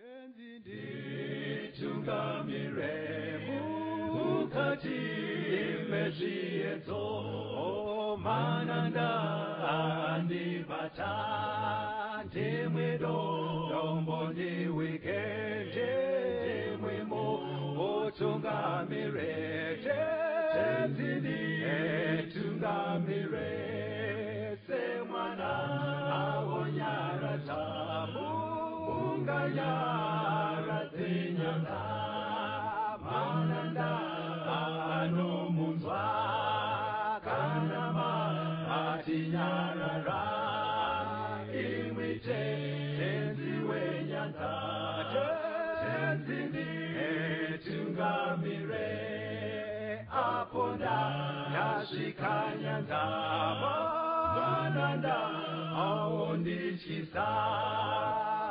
Nditungamire mukati mezviedzo, mananda andibata, ndimwe dombo ndiwike, ndimwe mutungamire, Tenzi nditungamire, semwana awonyaradza unganyaradze nyanga, mananda anomunzwa kana matinyarara, imwi Tenzi wenyanga, Tenzi nditungamire, apo ndasvika nyanza, mananda aondityisa,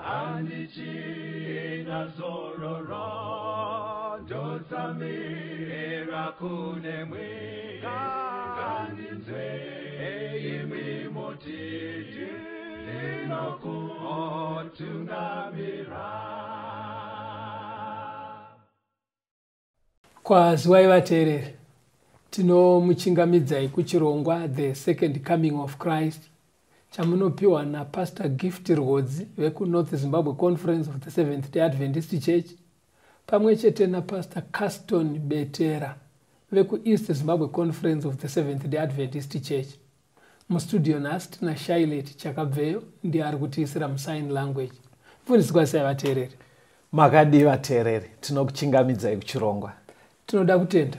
handichina zororo, ndotsamira kunemwe, ngandinzwe imwi muti ndinokutungamira. Kwaziwai vateereri, tinomuchingamidzai kuchirongwa The Second Coming of Christ chamunopiwa naPastor Gift Rwodzi vekuNorth Zimbabwe Conference of the Seventh Day Adventist Church pamwe chete naPastor Caston Betera vekuEast Zimbabwe Conference of the Seventh Day Adventist Church. Mustudio nhasi tina Shailet Chakabveyo, ndiye ari kutiisira musign language. Mufundisi, kwazisai vateereri. Makadii vateereri, tinokuchingamidzai kuchirongwa. Tinoda kutenda.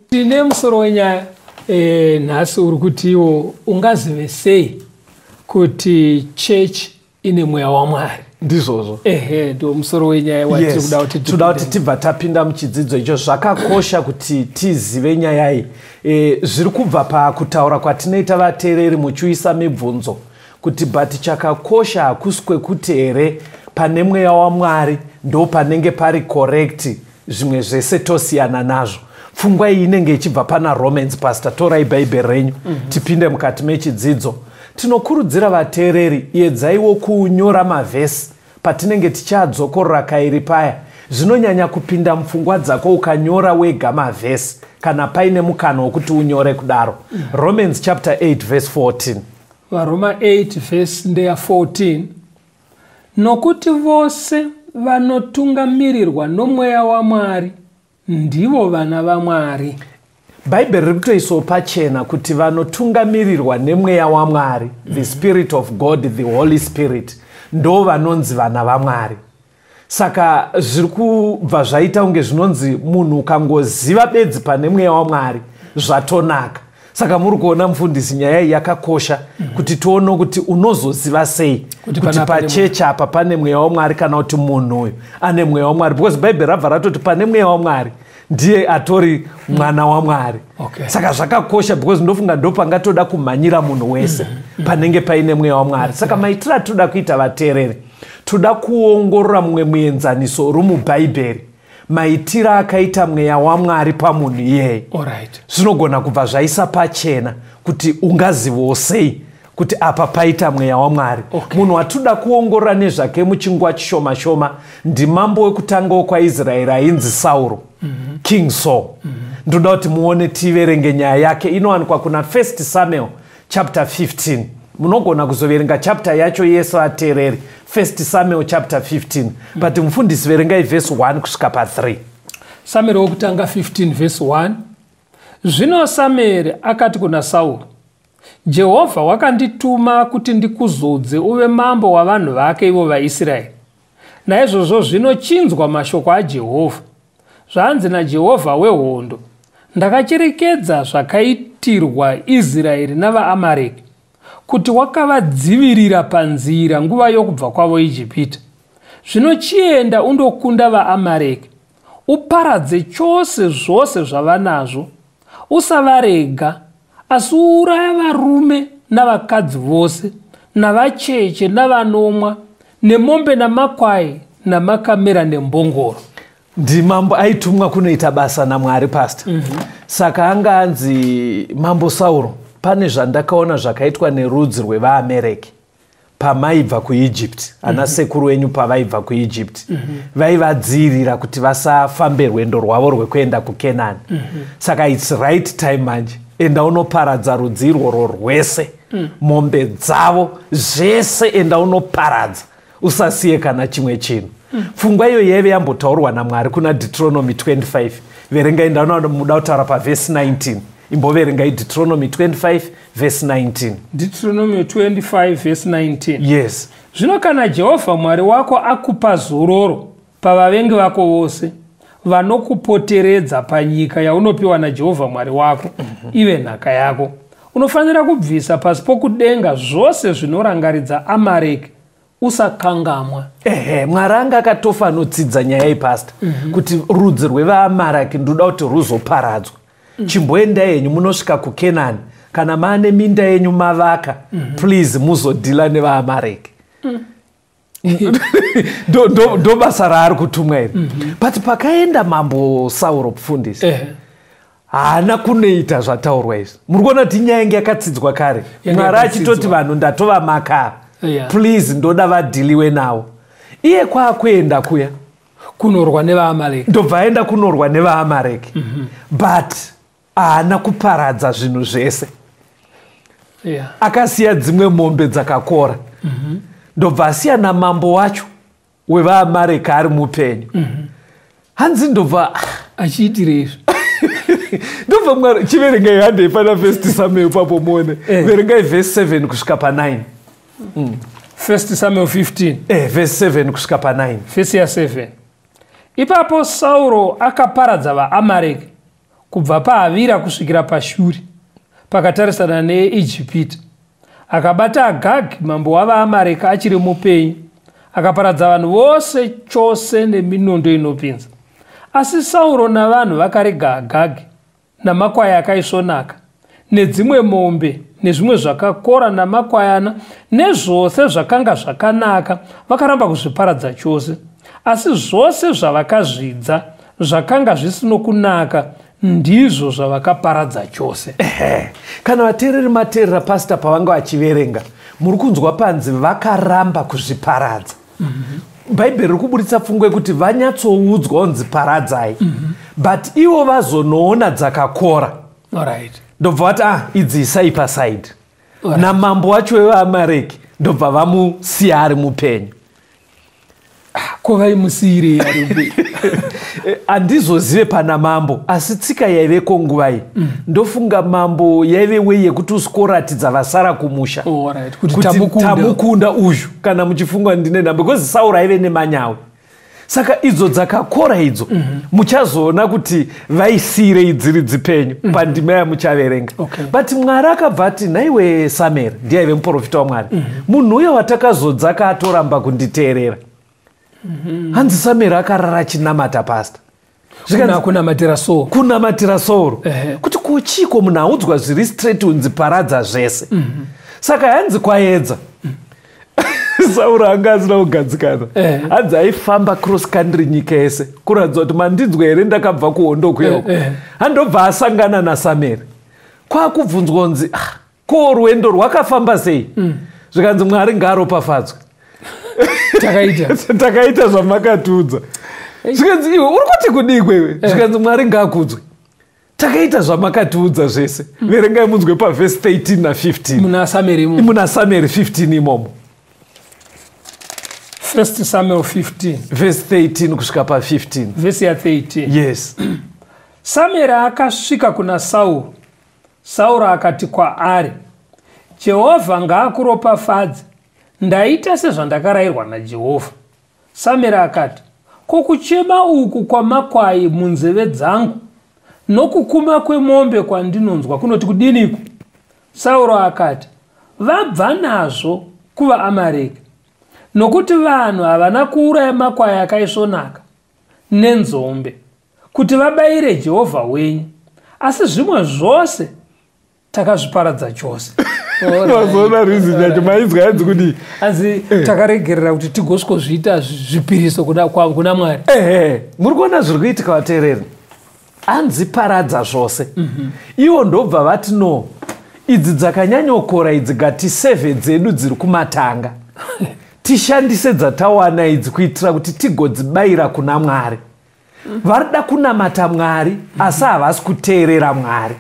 Tine musoro wenyaya nhasi uri kutiwo ungazive sei kuti church ine mweya waMwari. Ndizvozvo. Ehe, ndo musoro wenyaya watiri kuda kuti Toda kuti tibva tapinda muchidzidzo icho. Zvakakosha kuti tizive nyaya iyi. Zviri kubva pakutaura kwatinoita vateereri muchiisa mibvunzo kuti but chakakosha hakusi kwekuti here pane mweya waMwari ndo panenge pari correct, zvimwe zvese tosiyana nazvo. Pfungwa iyi inenge ichibva pana Romans. Pastor, torai Bhaibheri renyu, tipinde mukati mechidzidzo. Tinokurudzira vateereri, edzaiwo kunyora mavhesi patinenge tichadzokorora kairi paya. Zvinonyanya kupinda mupfungwa dzako ukanyora wega mavhesi, kana paine mukana wokuti unyore kudaro. Romans chapter 8 verse 14. VaRoma 8 vhesi ndeya 14. Nokuti vose vanotungamirirwa nomweya waMwari ndivo vana vaMwari. Bhaibheri riri kutoisawo pachena kuti vanotungamirirwa nemweya waMwari, the Spirit of God, the Holy Spirit, ndo vanonzi vana vaMwari. Saka zviri kubva zvaita kunge zvinonzi munhu ukangoziva bedzi pane mweya waMwari, zvatonaka. Saka muri kuona, mufundisi, nyaya iyi yakakosha kuti tione kuti unozoziva sei kuti kuti pana pane pachechi apa pane mweya waMwari, kana kuti munhu uyu ane mweya waMwari, because Bhaibheri rabva ratoti pane mweya waMwari ndiye atori mwana waMwari. Saka zvakakosha because ndofunga ndo pangatoda kumhanyira munhu wese panenge paine mweya waMwari. Saka maitiro atoda kuita vateereri, toda kuongorora mumwe muenzaniso uri mubhaibheri, maitiro akaita mweya waMwari pamunhu iyeye. Zvinogona kubva zvaisa pachena kuti ungazivawo sei kuti apa paita mweya waMwari. Munhu watoda kuongorora nezvake muchinguva chishoma shoma ndimambo wekutanga wokwaIsraeri ainzi Sauro, King Saul. Ndoda kuti muone, tiverenge nyaya yake inowanikwa kuna First Samuel chapter 15. Munogona kuzoverenga chapter yacho yese vateereri, First Samuel chapter 15, but mufundisi, verengai vhesi 1 kusvika pa3. Samueri wokutanga 15 vhesi 1. Zvino Samueri akati kuna Sauro, "Jehovha wakandituma kuti ndikuzodze uve mambo wavanhu vake ivo vaIsraeri. Naizvozvo zvino chinzwa mashoko aJehovha. Zvanzi naJehovha wehondo, ndakacherekedza zvakaitirwa Israeri navaAmareki, kuti wakavadzivirira panzira nguva yokubva kwavo Ijipita. Zvino chienda undokunda vaAmareki, uparadze chose zvose zvavanazvo. Usavarega, asi uuraya varume navakadzi vose, navacheche navanomwa, nemombe namakwai namakamera nembongoro." Ndimambo aitumwa kunoita basa naMwari, pastor. Saka anga anzi, "Mambo Sauro, pane zvandakaona zvakaitwa nerudzi rwevaamereki. Pamaibva kuEgypt, ana sekuru enyu pavaibva kuEgypt, vaivadziirira kuti vasafambe rwendo rwavo rwekuenda kuKenani. Saka it's right time manje, enda unoparadza rudzi irworwo rwese, mombe dzavo zvese, enda unoparadza, usasiye kana chimwe chinhu. Pfungwa iyo yaive yambotaurwa naMwari kuna Deuteronomy 25. Verengai, ndaona muda kutaura pavhesi 19. Imboverengai Deuteronomy 25 vhesi 19. Deuteronomy 25 vhesi 19. Yes. Zvino kana Jehovha Mwari wako akupa zororo pavavengi vako vose vanokupoteredza panyika yaunopiwa naJehovha Mwari wako ive nhaka yako, unofanira kubvisa pasi pokudenga zvose zvinorangaridza Amareki. Usakangamwa. Ehe, Mwari anga akatofanotsidza nyaya yepasta kuti rudzi rwevaamaraki ndoda kuti ruzoparadzwa. Chimboendai henyu munosvika kuKenani, kana maane minda yenyu mavaka, please muzodhila nevaamareki. Ndo basa raari kutumwa iri. But pakaenda mambo Sauro, mufundisi, haana kunoita zvataurwa izvi. Muri kuona kuti inyaya yange yakatsidzwa kare. Yange Mwari yakatsidzwa. achitoti vanhu ndatovamaka, please ndoda vadhiliwe navo. Iye kwaakuenda kuya kunorwa nevaamareki. Ndobva aenda kunorwa nevaamareki, but haana kuparadza zvinhu zvese. Akasiya dzimwe mombe dzakakora, ndobva asiya namambo wacho wevaamareki ari mupenyu. Hanzi ndobva Achiitire izvi. Ndobva Mwari, chiverengai, handei pana First Samuel papo muone. Verengai vhesi 7 kusvika pa9. First Samuel 15. Vhesi 7 kusvika pa9. Vhesi ya7. Ipapo Sauro akaparadza vaAmareki kubva paHavira kusvikira paShuri pakatarisana neIjipiti. Akabata Agagi mambo wavaAmareki achiri mupenyu, akaparadza vanhu vose chose neminondo inopinza. Asi Sauro navanhu vakarega Agagi namakwai akaisvonaka nedzimwe mombe nezvimwe zvakakora namakwayana nezvose zvakanga zvakanaka. Vakaramba kuzviparadza chose, asi zvose zvavakazvidza zvakanga zvisino kunaka ndizvo zvavakaparadza chose. Ehe. Kana vateereri mateerera pasta pavanga vachiverenga, muri kunzwa panzi vakaramba kuzviparadza. Bhaibheri riri kuburitsa pfungwa yekuti vanyatsoudzwa kunzi paradzai, but ivo vazonoona dzakakora, ndobva vati, ah, idzi isai paside. Namambo wacho wevaAmareki ndobva vamusiya ari mupenyu. Ko vaimusiyirei ari mupenyu? Handizozive pana mambo, asi tsika yaiveko nguva iyi, ndofunga mambo yaive wei yekuti usikoratidza vasara kumusha Oh, alright. Kuti kuti tamukunda. Tamukunda uyu. Kana muchifunga ndine nhamba, because Sauro aive nemanyawe. Saka idzo dzakakora idzo, muchazoona kuti vaisiyirei dziri dzipenyu pandima yamuchaverenga. But Mwari akabva ati, nhaiwe Samueri, ndiye aive muprofita waMwari, munhu uyo watakazodzaka atoramba kunditeerera. Hanzi Samueri akarara achinamata, pasta. Kunamatira Sauro. Kunamatira Sauro. Kuti kochiko munhu audzwa zviri straight unzi paradza zvese? Saka hanzi kwaedza, Sauro anga asina kugadzikana. Hanzi aifamba cross country nyika yese kuratidza kuti mandinzwa here, ndakabva kuhondo kuyako. Handobva asangana naSamueri, kwakubvunzwa kunzi, ah, ko rwendo rwakafamba sei? Zvikanzi, Mwari ngaaropafadzwe. Takaita. Takaita zvamakatiudza. Zvikanzi, iwe uri kuti kudii kwewe? Zvikanzi, Mwari ngaakudzwe, takaita zvamakatiudza zvese. Verengai munzwe pavhesi 13 na15. Muna Samueri imomo. Muna Samueri 15 imomo. First Samuel 15. Vhesi 13 kusvika pa15. Vhesi ya13. Yes. Samueri akasvika kuna Sauro. Sauro akati kwaari, Jehovha ngaakuropafadze, ndaita sezvandakarayirwa naJehovha. Samueri akati, ko kuchema uku kwamakwai munzeve dzangu nokukuma kwemombe kwandinonzwa kunoti kudiniko? Sauro akati, vabva nazvo kuvaamareki, nokuti vanhu havana kuuraya makwai akaisvonaka nenzombe kuti vabayire Jehovha wenyu, asi zvimwe zvose takazviparadza chose. Mazoona reason yacho, mainzwa yanzi kudii? Anzi takaregerera kuti tigosvikozviita zvipiriso kuna Mwari. Ehe, muri kuona zviri kuitika, vateereri? Anzi paradza zvose, ivo ndobva vati, no, idzi dzakanyanyokora idzi, gatisevhe dzedu dziri kumatanga. Tishandise dzatawana idzi kuitira kuti tigodzibayira kuna Mwari. Varida kunamata Mwari, asi havasi kuteerera Mwari.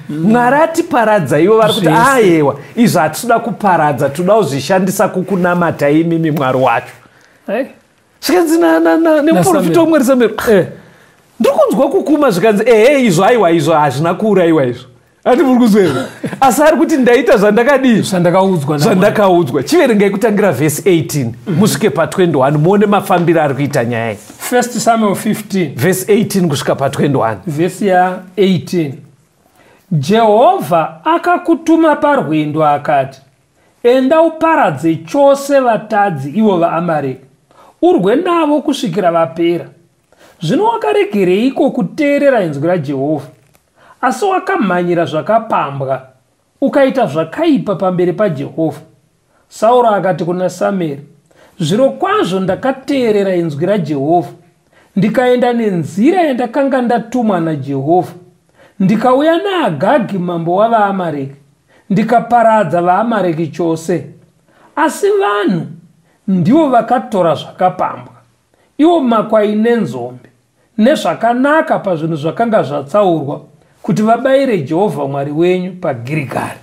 Mwari atiparadza, ivo vari kuti ayewa, izvi hatitoda kuparadza, toda kuzvishandisa kukunamata imimi Mwari wacho. Zvikanzi nemuprofita wamwari Samueri, ndiri kunzwa kukuma. Zvikanzi ehe, izvo aiwa, izvo hazvina kuurayiwa izvo, handi muri kuzwera? Asi ari kuti ndaita zvandakadii? Zvandakaudzwa. Zvandakaudzwa. Chiverengai kutangira vhesi 18 musvike pa21, muone mafambiro ari kuita nyaya iyi. 1 Samuel 15, vhesi 18 kusvika pa21. Vhesi ya18: Jehovha akakutuma parwendo akati, "Enda uparadze chose vatadzi, ivo vaAmareki, urwe navo kusvikira vapera." Zvino wakaregereiko kuteerera inzwi raJehovha? Asi wakamhanyira zvakapambwa, ukaita zvakaipa pamberi paJehovha. Sauro akati kuna Samueri, "Zviro kwazvo ndakateerera inzwi raJehovha, ndikaenda nenzira yandakanga ndatumwa naJehovha, ndikauya naAgagi mambo wavaAmareki, ndikaparadza vaAmareki chose. Asi vanhu ndivo vakatora zvakapambwa, iwo makwai nenzombe nezvakanaka pazvinhu zvakanga zvatsaurwa, kuti vabayire Jehovha Mwari wenyu paGirigari."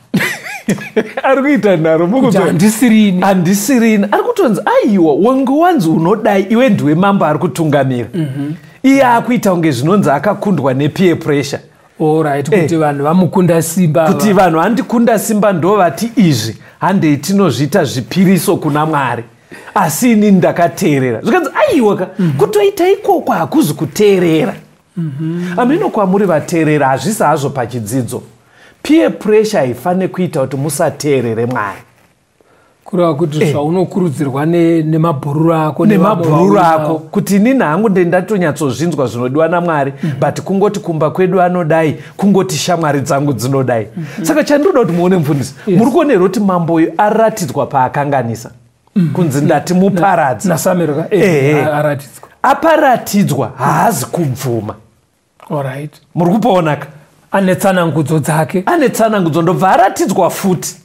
Ari kuita nharo. Kuti handisirini. Handisirini. Ari kutonzi aiwa, wange wanzi unodai, iwe ndiwe mambo ari kutungamira. Iye akuita kunge zvinonzi akakundwa nepeer pressure. Alright, kuti vanhu vamukunda simba. Kuti vanhu vandikunda simba, ndo vati izvi, handei tinozviita zvipiriso kuna Mwari, asi inini ndakateerera. Zvikanzi aiwa ka, kutoita ikoko hakuzi kuteerera. Hamino kwamuri vateerera, hazvisi hazvo pachidzidzo. Peer pressure haifaniri kuita kuti musateerere Mwari. Kureva kuti zvaunokurudzirwa nemabhururu ako. Nemabhururu ako, kuti inini hangu ndendatonyatsozvinzwa zvinodiwa naMwari, but kungoti kumba kwedu anodai, kungoti shamwari dzangu dzinodai. Saka chandinoda kuti muone, mufundisi, muri kuona here kuti mambo uyu aratidzwa paakanganisa, kunzi ndati muparadzi? NaSamuel ka? Ehe. Aratidzwa. Aparatidzwa, haazi kubvuma. Muri kupaonaka? Ane tsanangudzo dzake. Ane tsanangudzo. Ndobva aratidzwa futi,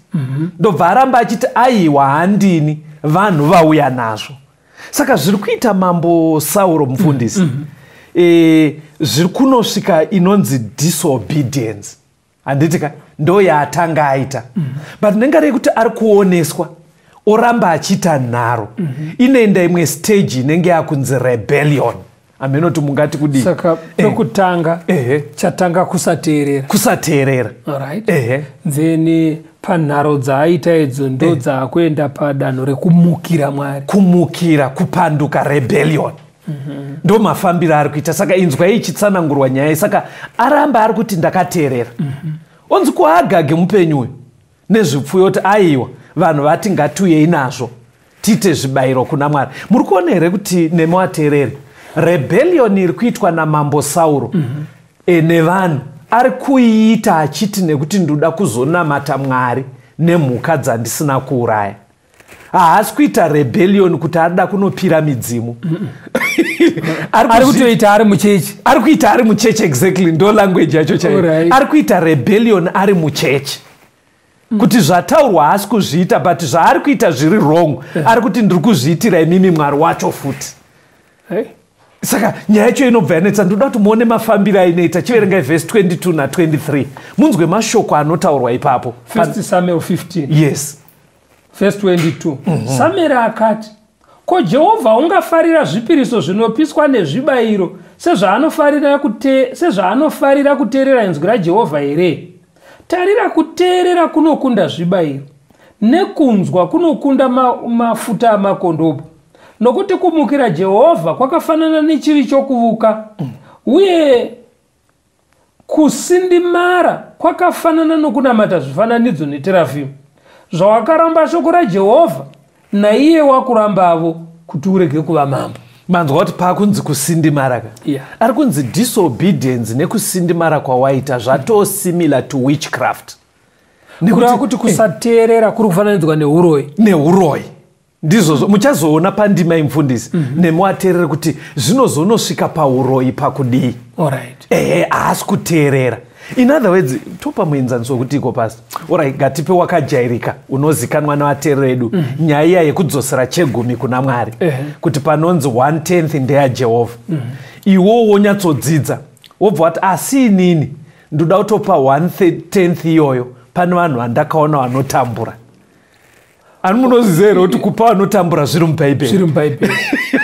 ndobva aramba achiti aiwa, handini, vanhu vauya nazvo. Saka zviri kuita mambo Sauro, mufundisi, zviri kunosvika inonzi disobedience, handiti ka? Ndo yaatanga aita, but nenga rekuti ari kuoneswa, oramba achiita nharo, inoenda imwe stage inenge yakunzi rebellion. Haminoti mungati kudii? Saka pekutanga chatanga kusateerera. Kusateerera. Alright. Then panharo dzaaita idzo, ndo dzaakuenda padanho rekumukira Mwari. Kumukira, kupanduka, rebellion, ndo mafambiro ari kuita. Saka inzwai ichitsanangurwa nyaya. Saka aramba ari kuti ndakateerera. Onzi kuAgagi mupenyu uyu nezvipfuyo, kuti aiwa, vanhu vati ngatiuyei nazvo tiite zvibayiro kuna Mwari. Muri kuona here kuti nemateereri, rebellion iri kuitwa namambo Sauro nevanhu, ari kuiita achiti nekuti ndoda kuzonamata Mwari nemhuka dzandisina kuuraya? Haasi kuita rebellion kuti arida kunopira midzimu. Ari kutoita ari muchechi. Ari kuita ari muchechi, exactly, ndo language yacho chaiyo. Ari kuita rebellion ari muchechi, kuti zvataurwa haasi kuzviita, but zvaari kuita zviri wrong. Ari kuti ndiri kuzviitira imimi Mwari wacho futi. Saka nyaya yacho inobva yanetsa. Ndoda kuti muone mafambiro ainoita. Chiverengai vhesi 22 na23, munzwe mashoko anotaurwa ipapo. 1 Samuel 15? Yes. Verse 22. Samueri akati, "Ko Jehovha ungafarira zvipiriso zvinopiswa nezvibayiro sezvaanofarira kuteerera inzwi raJehovha here? Tarira, kuteerera kunokunda zvibayiro, nekunzwa kunokunda mafuta amakondobwe. Nokuti kumukira Jehovha kwakafanana nechivi chokuvuka, uye kusindimara kwakafanana nokunamata zvifananidzo neterafimu. Zvawakaramba shoko raJehovha, naiye wakurambavo kuti urege kuva mambo." Manzwa kuti paakunzi kusindimara ka? Ari kunzi disobedience nekusindimara kwawaita zvatosimilar to witchcraft. Kureva kuti kusateerera kuri kufananidzwa neuroyi. Neuroyi, ndizvozvo. Muchazoona pandima, imufundisi, nemuateerere, kuti zvinozonosvika pauroyi pakudii. Ehe, haasi kuteerera. In other words, topa muenzaniso wekuti iko pasi, orit, ngatipe wakajairika unozikanwa nevateereri edu, nyaya iya yekudzosera chegumi kuna Mwari, kuti panonzi 1/10 ndeyaJehovha. Iwowo wonyatsodzidza, wobva wati, asi inini ndoda kutopa 1/10 iyoyo pane vanhu vandakaona vanotambura. Ani munoziva here kuti kupa vanotambura zviri muBhaibheri? Zviri muBhaibheri.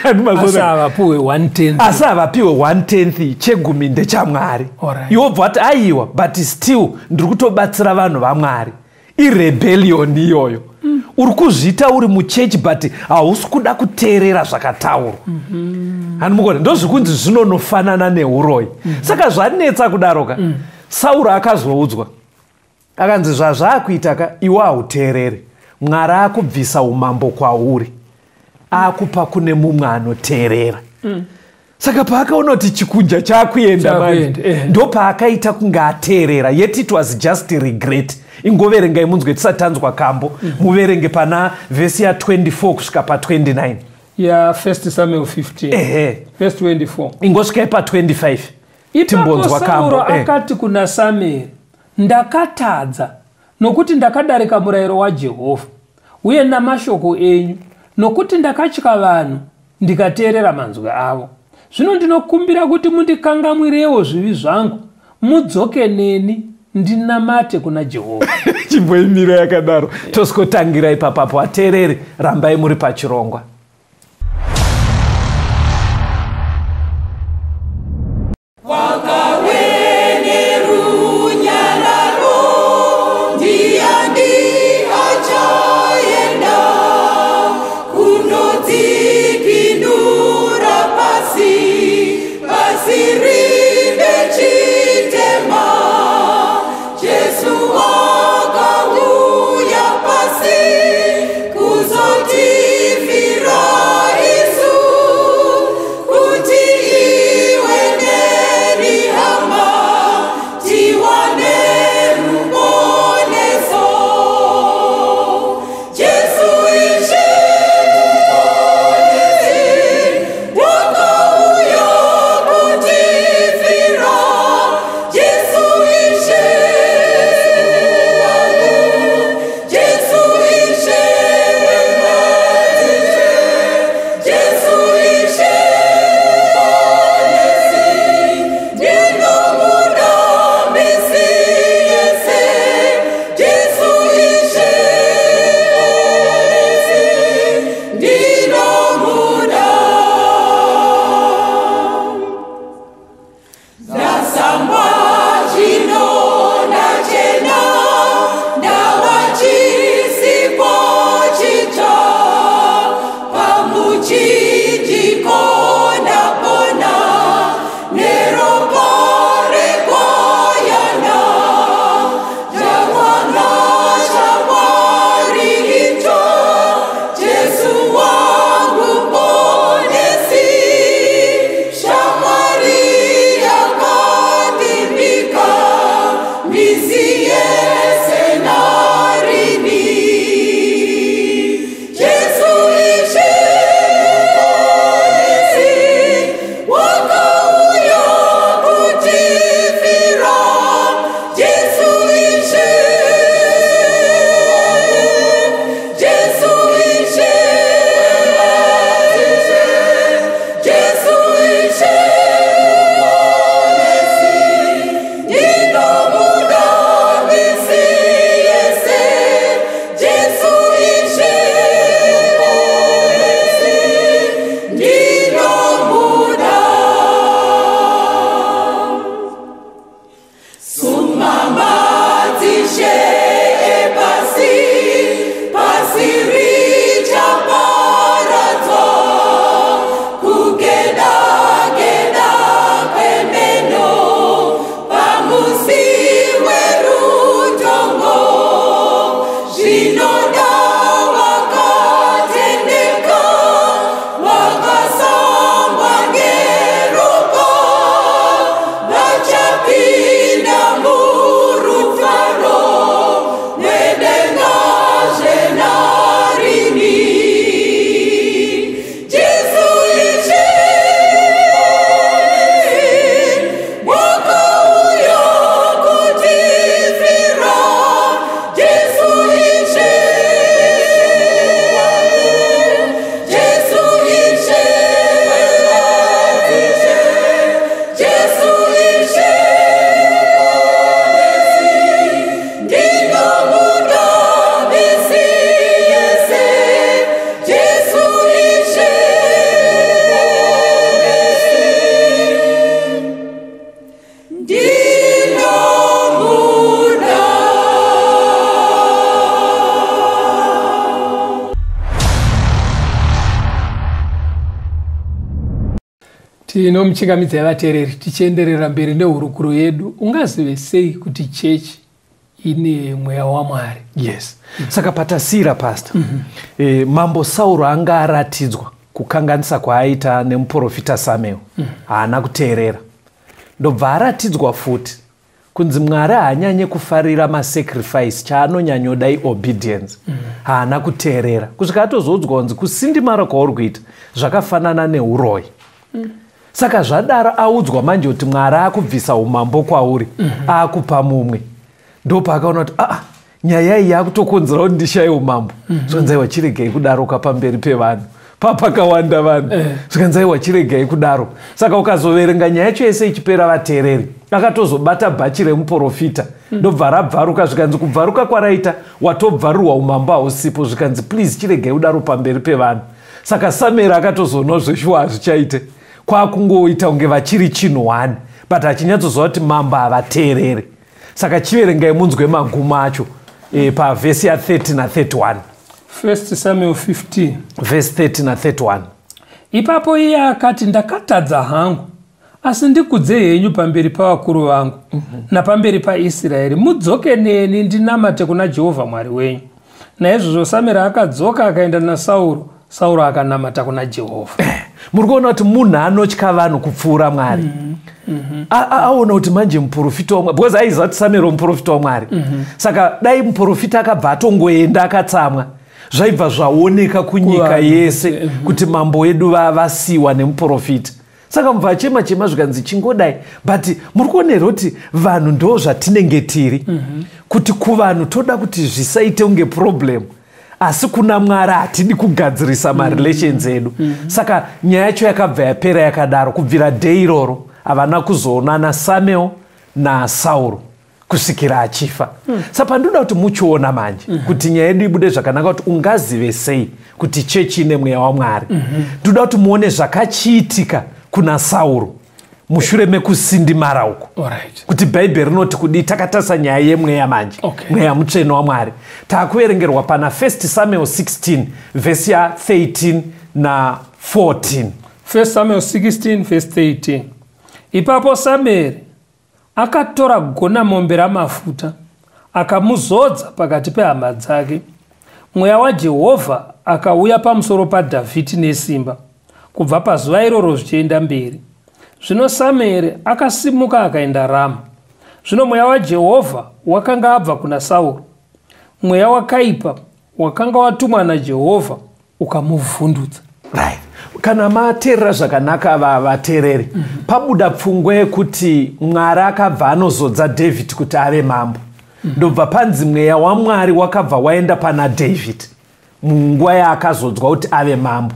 Ani Asi mazona? havapuwe 1/10. Asi havapiwe 1/10. Chegumi ndechamwari. Iwo bva wati, aiwa, but still ndiri kutobatsira vanhu vaMwari. Irebellion iyoyo. Uri kuzviita uri muchechi, but hausi kuda kuteerera zvakataurwa. Hani mukona ndozvikunzi zvinonofanana neuroyi. Saka zvanetsa kudaroka. Sauro akazoudzwa, akanzi, zvazvaakuita ka, iwe hauteereri, Mwari akubvisa umambo kwauri, akupa kune mumwe anoteerera. Saka paakaona kuti chikunja chaakuenda manje, Chaakuenda, eh. ndopaakaita kunge ateerera, yet it was just regret. Ingoverengai munzwe, tisati tanzwa kambo. Muverenge pana vhesi ya24 kusvika pa29. Ya 1 Samuel 15, verse 24. Ingosvikai pa25. Ipapo Timbonzwa Sauro kambo. akati kuna Samueri, "Ndakatadza, nokuti ndakadarika murayiro waJehovha uye namashoko enyu, nokuti ndakatya vanhu ndikateerera manzwi avo. Zvino ndinokumbira kuti mundikangamwirewo zvivi zvangu, mudzoke neni ndinamate kuna Jehovha." Chimboimiro yakadaro, tosikotangira ipapapo. Ateereri, rambai muri pachirongwa. Ndiani achaenda kunodzikinura pasi, pasi rine chitema? Jesu akauya pasi kuzotifira. Tinomuchingamidzai vateereri, tichienderera mberi nehurukuro yedu. Ungazive sei kuti chechi ine mweya waMwari? Yes. Saka patasiyira, pastor, Mambo Sauro anga aratidzwa kukanganisa kwaaita nemuprofita Samuel. Haana kuteerera, ndobva aratidzwa futi kunzi Mwari haanyanye kufarira masacrifice, chaanonyanyoda iobedience. Haana kuteerera kusvika atozoudzwa kunzi kusindimara kwauri kuita zvakafanana neuroyi. Saka zvadaro, audzwa manje kuti Mwari akubvisa umambo kwauri, akupa mumwe, ndopaakaona kuti aa, nyaya iyi yakutokonzera kuti ndishaye umambo. Zvikanzi aiwa, chiregai kudaroka pamberi pevanhu, papakawanda vanhu. Zvikanzi aiwa, chiregai kudaro. Saka ukazoverenga nyaya yacho yese ichipera, vateereri, akatozobata bhachi remuprofita, ndobva rabvaruka. Zvikanzi kubvaruka kwaraita, watobvarurwa, umambo hausipo. Zvikanzi please, chiregai kudaro pamberi pevanhu. Saka Samueri akatozoonwa zveshuwa hazvichaite, kwakungoita kunge vachiri chinhu one, but achinyatsoziva kuti mambo havateereri. Saka chiverengai munzwe magumo acho, pavhesi ya30 na31. 1 Samuel 15. Vhesi 30 na31. Ipapo iye akati, "Ndakatadza hangu, asi ndikudze henyu pamberi pavakuru vangu napamberi paIsraeri, mudzoke neni ndinamate kuna Jehovha Mwari wenyu." Naizvozvo Samueri akadzoka akaenda naSauro. Sauro akanamata kuna Jehovha. Muri kuona kuti munhu anotya vanhu kupfuura Mwari. Aona kuti manje muprofita waMwari, because aiziva kuti Samueri muprofita waMwari. Saka dai muprofita akabva atongoenda akatsamwa, zvaibva zvaoneka kunyika Kuvanhu. yese kuti mambo wedu vasiwa nemuprofita. Saka mubva achema chema, zvikanzi chingodai. But muri kuona here kuti vanhu ndo zvatinenge tiri, kuti kuvanhu toda kuti zvisaite kunge problem, asi kuna Mwari hatidi kugadzirisa marelations edu? Saka nyaya yacho yakabva yapera yakadaro. Kubvira day iroro havana kuzoonana Samuel naSauro kusvikira achifa. Saka pandoda kuti muchiona manje kuti nyaya yedu ibude zvakanaka, kuti ungazive sei kuti chechi ine mweya waMwari, ndoda kuti muone zvakachiitika kuna Sauro mushure mekusindimara uku, kuti Bhaibheri rinoti kudii. Takatarisa nyaya yemweya manje, mweya mutsvene waMwari. Taakuverengerwa pana 1 Samuel 16 vhesi ya13 na14. 1 Samuel 16 verse 13. Ipapo Samueri akatora gonamombe ramafuta, akamuzodza pakati pehama dzake. Mweya waJehovha akauya pamusoro paDhavhidhi nesimba kubva pazuva iroro zvichienda mberi. Zvino Samueri akasimuka akaenda Rama. Zvino mweya waJehovha wakanga abva kuna Sauro. Mweya wakaipa wakanga watumwa naJehovha ukamuvhundutsa. Right, kana mateerera zvakanaka, vateereri, pabuda pfungwa yekuti Mwari akabva anozodza David kuti ave mambo. Ndobva panzi mweya waMwari wakabva waenda pana David munguva yaakazodzwa kuti ave mambo.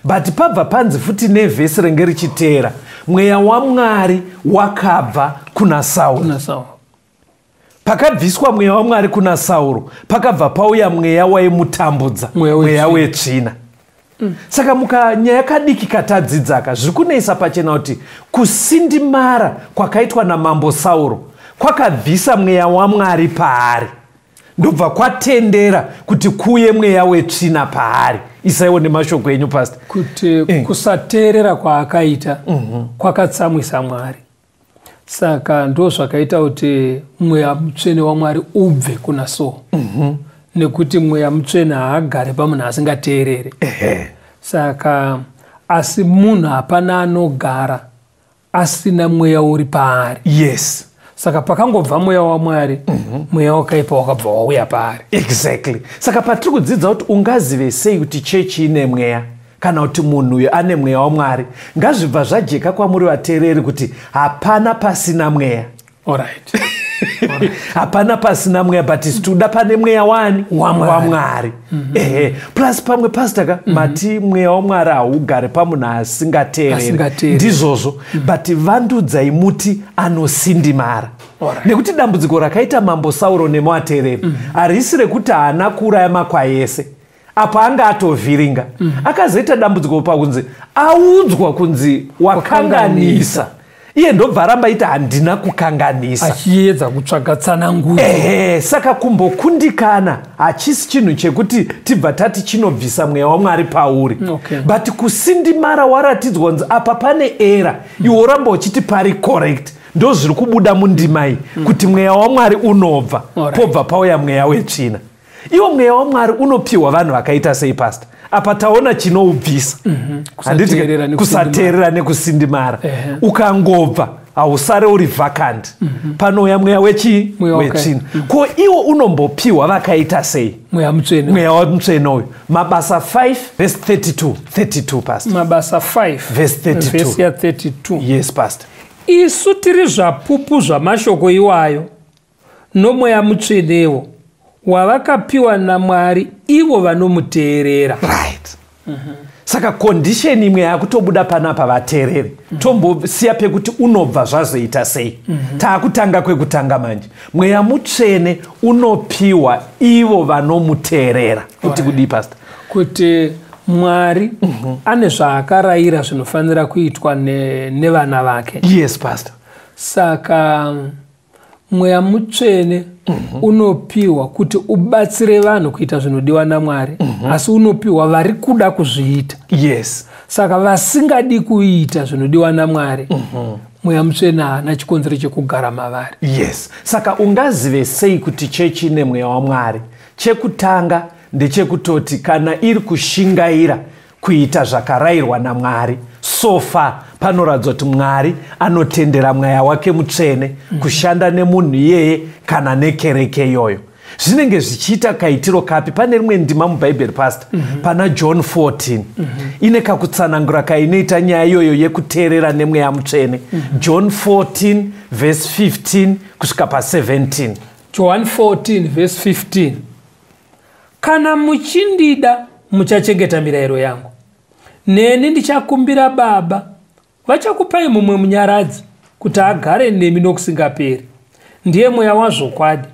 But pabva panzi futi nevhesi renge richiteera, mweya waMwari wakabva kuna Sauro. Kuna Sauro. Pakabviswa mweya waMwari kuna Sauro, pakabva pauya mweya waimutambudza. Mweya mweya wetsvina. Saka mukanyaya kadiki katadzidzaka, zviri kunoisa pachena kuti kusindimara kwakaitwa namambo Sauro kwakabvisa mweya waMwari paari, ndobva kwatendera kuti kuuye mweya wetsvina paari. Isaiwo nemashoko enyu, pastor. Kuti kusateerera kwaakaita kwakatsamwisa Mwari, saka ndo zvakaita kuti mweya mutsvene waMwari ubve kuna Sauro, nekuti mweya mutsvene haagare pamunhu asingateerere. Saka asi munhu hapana anogara asina mweya uri paari. Saka pakangobva mweya waMwari, mweya wakaipa wakabva wauya paari. Exactly. Saka patiri kudzidza kuti ungazive sei kuti chechi ine mweya kana kuti munhu uyu ane mweya waMwari, ngazvibva zvajeka kwamuri vateereri kuti hapana pasina mweya. Hapana pasina mweya, but isi toda pane mweya wani? WaMwari. WaMwari, ehe. Plus pamwe, pastor ka, mati mweya waMwari haugari pamunhu asingateereri. Asingateereri. Ndizvozvo, but vandudzai muti anosindimara, nekuti dambudziko rakaita mambo Sauro nemuateereri harisi rekuti haana kuuraya makwai ese apo anga atovhiringa. Akazoita dambudziko pakunzi audzwa kunzi wakanganisa. Iye ndobva aramba iti handina kukanganisa, achiedza kutsvaga tsananguro. Ehe, saka kumbokundikana hachisi chinhu chekuti tibva tati chinobvisa mweya waMwari pauri. But kusindimara waratidzwa kunzi apa pane era, iwe woramba uchiti pari correct, ndo zviri kubuda mundima iyi, kuti mweya waMwari unobva, pobva pauya mweya wetsvina. Iwo mweya waMwari unopiwa vanhu vakaita sei, pastor? Apa taona chinoubvisa. Handiti Kusateerera kusateerera nekusindimara. Ukangobva hausare uri vacant, panouya mweya wechii? Mweya Wetsvina. Ko iwo unombopiwa vakaita sei? Mweya mutsvene. Mweya mutsvene uyu, Mabasa 5 verse 32, 32, pastor. Mabasa 5 Verse 32. Verse ya32. Yes, pastor. Isu tiri zvapupu zvamashoko iwayo, nomweya mutsvenewo wavakapiwa naMwari ivo vanomuteerera. Right, saka condition imwe yakutobuda panapa, vateereri, tombosiya pekuti unobva zvazoita sei. Taakutanga kwekutanga manje, mweya mutsvene unopiwa ivo vanomuteerera. Kuti kudii, pastor? Kuti Mwari ane zvaakarayira zvinofanira kuitwa nevana vake. Yes, pastor. Saka mweya mutsvene unopiwa kuti ubatsire vanhu kuita zvinodiwa naMwari, asi unopiwa vari kuda kuzviita. Saka vasingadi kuita zvinodiwa naMwari, mweya mutsvene haana chikonzero chekugara mavari. Yes, saka ungazive sei kuti chechi ine mweya waMwari? Chekutanga ndechekutoti kana iri kushingaira kuita zvakarayirwa naMwari, so far panoratidza kuti Mwari anotendera mweya wake mutsvene kushanda nemunhu iyeye kana nekereke iyoyo. Zvinenge zvichiita kaitiro kapi? Pane rimwe ndima mubhaibheri, pastor, pana John 14, ine kakutsanangura kainoita nyaya iyoyo yekuteerera nemweya mutsvene. John 14 verse 15 kusvika pa17. John 14 verse 15: "Kana muchindida, muchachengeta mirayiro yangu. Neni ndichakumbira Baba, vachakupai mumwe munyaradzi kuti agare nemi nokusingaperi. Ndiye mweya wazvokwadi.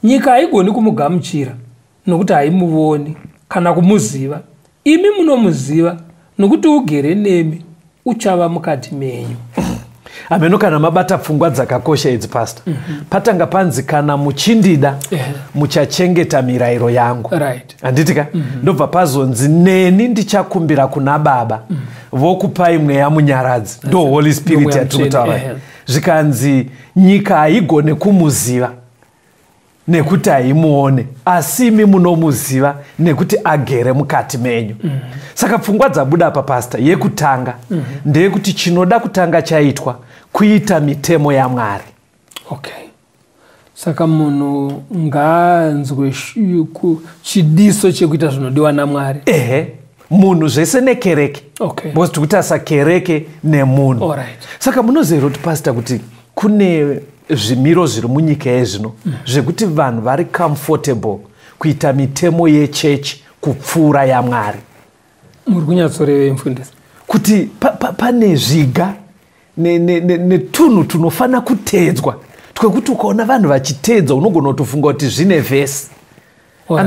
Nyika haigoni kumugamuchira, nokuti haimuvoni kana kumuziva. Imi munomuziva, nokuti ugere nemi, uchava mukati menyu." Hameno kana mabata pfungwa dzakakosha idzi, pastor. Patanga panzi kana muchindida, muchachengeta mirayiro yangu. Handiti ka? Ndobva pazonzi neni ndichakumbira kuna Baba, vokupai mweya munyaradzi, ndo Holy Spirit Ndomweya yatiri kutaura. Mutsvene, ehe. Zvikanzi nyika haigone kumuziva nekuti haimuone, asi imi munomuziva nekuti agere mukati menyu. Saka pfungwa dzabuda apa, pastor, yekutanga ndeyekuti chinoda kutanga chaitwa kuita mitemo yaMwari. Okay, saka munhu ngaanzwe chidiso chekuita zvinodiwa naMwari. Ehe, munhu zvese nekereke, because tiri kutarisa kereke nemunhu. Saka munoziva here kuti, pastor, kuti kune zvimiro zviri munyika yezvino zvekuti vanhu vari comfortable kuita mitemo yechechi kupfuura yaMwari? Muri kunyatsorevei, mufundisi? Kuti pane zviga netunhu tunofanira kuteedzwa twekuti ukaona vanhu vachiteedza unogona kutofunga kuti zvine vhesi.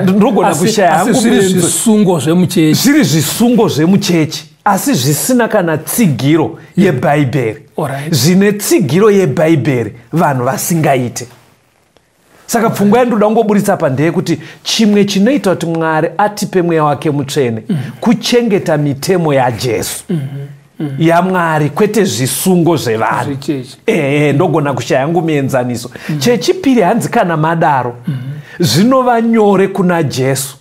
Ndinogona kushaya Asi hangu zviri zvisungo zvemuchechi. Zviri zvisungo zvemuchechi, asi zvisina kana tsigiro yebhaibheri. Zvine tsigiro yebhaibheri vanhu vasingaite. Saka pfungwa yandoda kungoburitsa apa ndeyekuti chimwe chinoita kuti Mwari atipe mweya wake mutsvene kuchengeta mitemo yaJesu, yaMwari, kwete zvisungo zvevanhu. Zvechechi. Ehe, ndogona kushaya yangu mienzaniso. Chechipiri, hanzi kana madaro, zvinova nyore kuna Jesu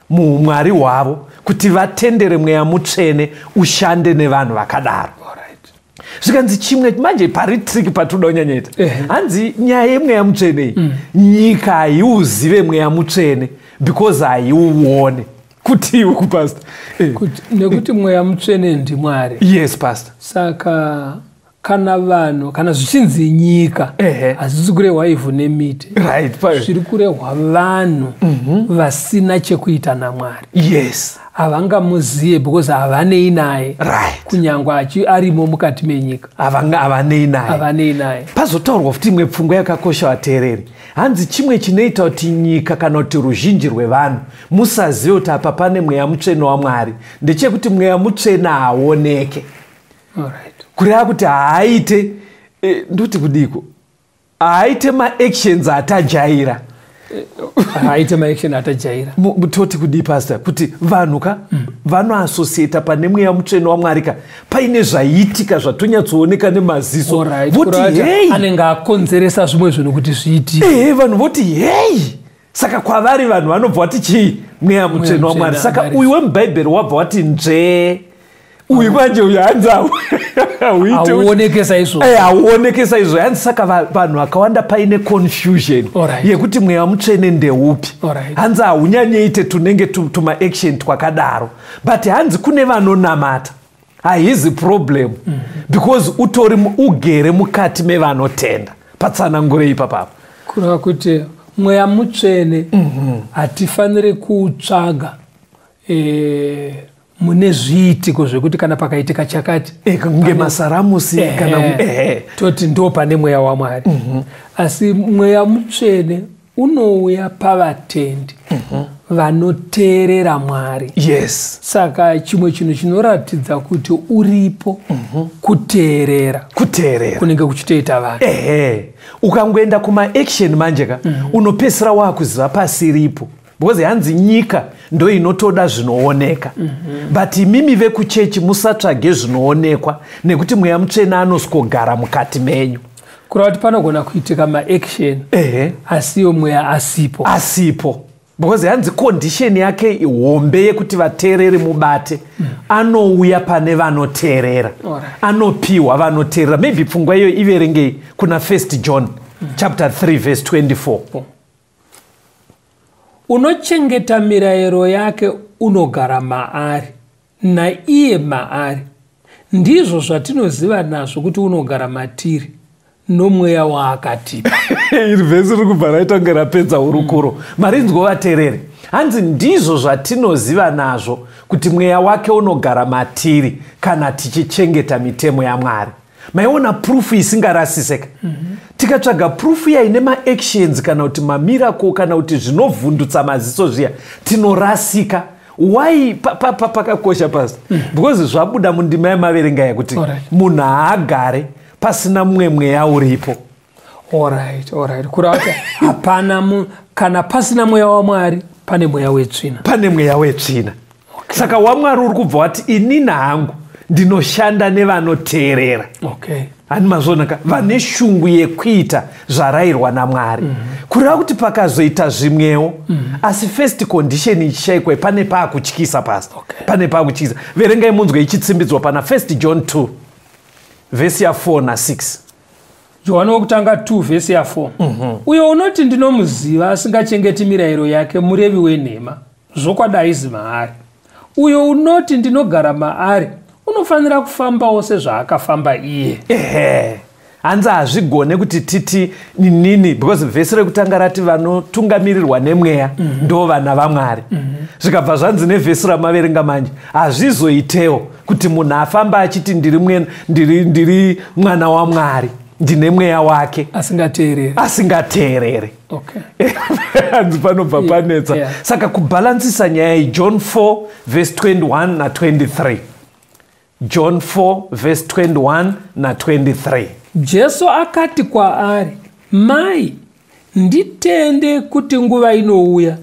muumwari hwavo kuti vatendere mweya mutsvene ushande nevanhu vakadaro. Zvikanzi chimwe manje pari tricky patinoda kunyanyaita, hanzi nyaya yemweya mutsvene iyi, nyika haiuzive mweya mutsvene because haiuone. Kuti iwe kupastor? Nekuti mweya mutsvene ndiMwari. Yes, pastor. Saka kana vanhu, kana zvichinzi nyika, hazvisi kurehwa ivhu nemiti. Zviri kurehwa vanhu vasina chekuita naMwari. Havangamuziye because havanei naye. Kunyangwe arimo mukati menyika. Havanei naye. Havanei naye. Pazotaurwa futi imwe pfungwa yakakosha, vateereri. Hanzi chimwe chinoita kuti nyika kana kuti ruzhinji rwevanhu musazive kuti apa pane mweya mutsvene waMwari ndechekuti mweya mutsvene haaoneke. Kureva kuti haaite Ndoti kudiko, haaite maactions atajaira. Haaite maaction atajaira. Toti kudii, pastor, kuti vanhu ka vanoasosieta pane mweya mutsvene waMwari ka paine zvaiitika zvatonyatsooneka nemaziso, voti, "Hei." Anenge akonzeresa zvimwe zvinhu kuti zviitike. Ehe, vanhu voti, "Hei." Saka kwavari vanhu vanobva vati chii? Mweya mutsvene waMwari. Mutsvene Saka adarisa. uyu wemubhaibheri wabva wati nzvee. Uyu manje, uyu hanzi hauite. Hauoneke saizvozvo. Hauoneke saizvo. Hanzi saka vanhu vakawanda paine confusion yekuti mweya mutsvene ndeupi. Hanzi haunyanyeite tunenge tumaaction twakadaro, but hanzi kune vanonamata haizi problem, because utori ugere mukati mevanotenda. Patsanangurei ipapapo. Kureva kuti mweya mutsvene hatifaniri kuutsvaga mune zviitiko zvekuti kana pakaitika chakati, Kunge masaramusi kana ehe. Toti ndo pane mweya waMwari. Asi mweya mutsvene unouya pavatendi vanoteerera Mwari. Saka chimwe chinhu chinoratidza kuti uripo kuteerera Kuteerera kunenge kuchitoita vanhu. Ehe, ukangoenda kumaaction manje ka, unopedzisira waakuziva pasiripo, because hanzi nyika ndo inotoda zvinooneka, but imimi vekuchechi musatsvage zvinoonekwa, nekuti mweya mutsvene anoswogara mukati menyu. Kureva kuti panogona kuitika maaction asi iyo mweya asipo. Asipo, because hanzi condition yake hombe yekuti vateereri mubate, anouya pane vanoteerera. Anopiwa vanoteerera. Maybe pfungwa iyoyo iverengei kuna First John chapter 3 verse 24. Unochengeta mirayiro yake unogara maari, naiye maari. Ndizvo zvatinoziva nazvo kuti unogara matiri, nomweya waakatipa. Iri vhesi riri kubva raita kunge rapedza hurukuro. Marinzwo, vateereri? Hanzi ndizvo zvatinoziva nazvo kuti mweya wake unogara matiri, kana tichichengeta mitemo yaMwari. Maiona proof isingarasiseka. Tikatsvaga proof yaine maactions kana kuti mamiracle kana kuti zvinovhundutsa maziso zviya, tinorasika. Why pakakosha, pastor? Because zvabuda mundima yamaverenga yakuti munhu haagare pasina mumwe mweya uripo. Alright, kureva kuti hapana kana pasina mweya waMwari, pane mweya wetsvina. Pane mweya wetsvina. Saka waMwari uri kubva wati, "Inini hangu ndinoshanda nevanoteerera." Hani mazvonaka, vane shungu yekuita zvarayirwa naMwari. Kureva kuti pakazoita zvimwewo, asi first condition ichishayikwa, pane paakutyisa, pastor. Pane paakutyisa. Verengai munzwe ichitsimbidzwa pana First John 2 vhesi ya4 na6. Johani wokutanga 2 vhesi ya4: "Uyo unoti, 'Ndinomuziva,' asingachengeti mirayiro yake, murevi wenhema, zvokwadi haizi maari. Uyo unoti, 'Ndinogara maari,' unofanira kufambawo sezvaakafamba iye." Ehe, hanzi hazvigone kuti titi nini, because vhesi rekutanga rati vanotungamirirwa nemweya ndo vana vaMwari. Zvikabva zvanzi nevhesi ramaverenga manje, hazvizoitewo kuti munhu afamba achiti, "Ndiri mwana waMwari, ndine mweya wake," asingateereri. Asingateerere. Hanzi panobva panetsa. Saka kubhalansisa nyaya iyi, John 4 vhesi 21 na23. John 4 vhesi 21 na23. Jesu akati kwaari, "Mai, nditende kuti nguva inouya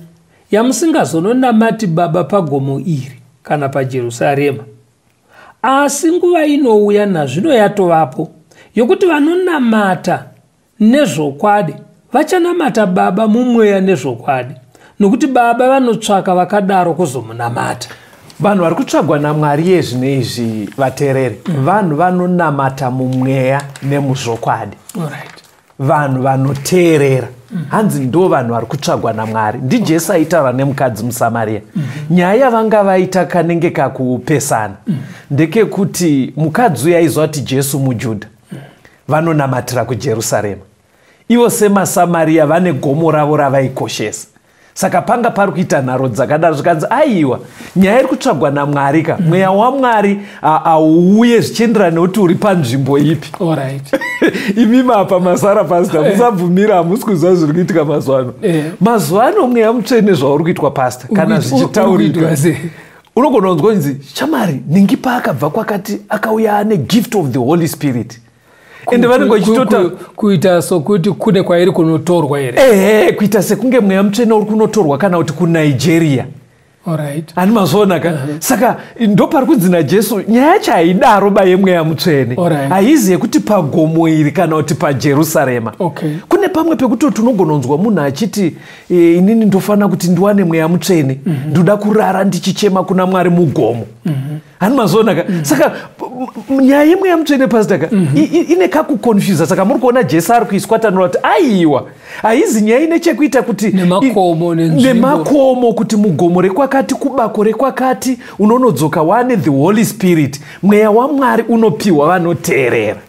yamusingazononamati Baba pagomo iri kana paJerusarema. Asi nguva inouya, nazvino yatovapo, yokuti vanonamata nezvokwadi vachanamata Baba mumweya nezvokwadi, nokuti Baba vanotsvaka vakadaro kuzomunamata." Vanhu vari kutsvagwa naMwari yezvino izvi, vateereri, vanhu vanonamata mumweya nemuzvokwadi. Vanhu vanoteerera, hanzi ndo vanhu vari kutsvagwa naMwari. NdiJesu aitaura nemukadzi muSamariya. Nyaya yavanga vaita kanenge kakupesana ndekekuti mukadzi uyu aiziva kuti Jesu muJudha, vanonamatira kuJerusarema. Ivo semaSamariya vane gomo ravo ravaikoshesa. Saka panga pari kuita nharo dzakadaro. Zvikanzi, aiwa, nyaya iri kutsvagwa naMwari ka, mweya waMwari hauuye zvichienderana nekuti uri panzvimbo ipi. Imi mapa masara, pastor, musabvumira. Hamusi kuziva zviri kuitika mazuva ano. Mazuva ano mweya mutsvene zvauri kuitwa, pastor, kana zvichitaurika, Uri kuitwa sei? unogona kunzwa kunzi, "Shamari, ningi paakabva kwakati akauya ane gift of the Holy Spirit." Ende vanenge vachitota kuita sokuti kune kwairi kunotorwa here? Ehe, kuita sekunge mweya mutsvene uri kunotorwa kana kuti kuNigeria. Alright. Ani mazviona ka? Saka ndopari kunzi naJesu nyaya yacho haidaro ba yemweya mutsvene. Alright. Haizi yekuti pagomo iri kana kuti paJerusarema. Okay. Kune pamwe pekutoti unogononzwa munhu achiti inini ndofanira kuti ndiwane mweya mutsvene, ndoda kurara ndichichema kuna Mwari mugomo. Ani mazviona ka? Saka nyaya yemweya mutsvene pastor ka, ine kakuconfusa. Saka muri kuona Jesu ari kuiswa tanura kuti aiwa, haizi nyaya ine chekuita kuti nemakomo nenzvimbo. Nemakomo, kuti mugomo rekwakati, kubako rekwakati, unonodzoka wane the Holy Spirit. Mweya waMwari unopiwa vanoteerera.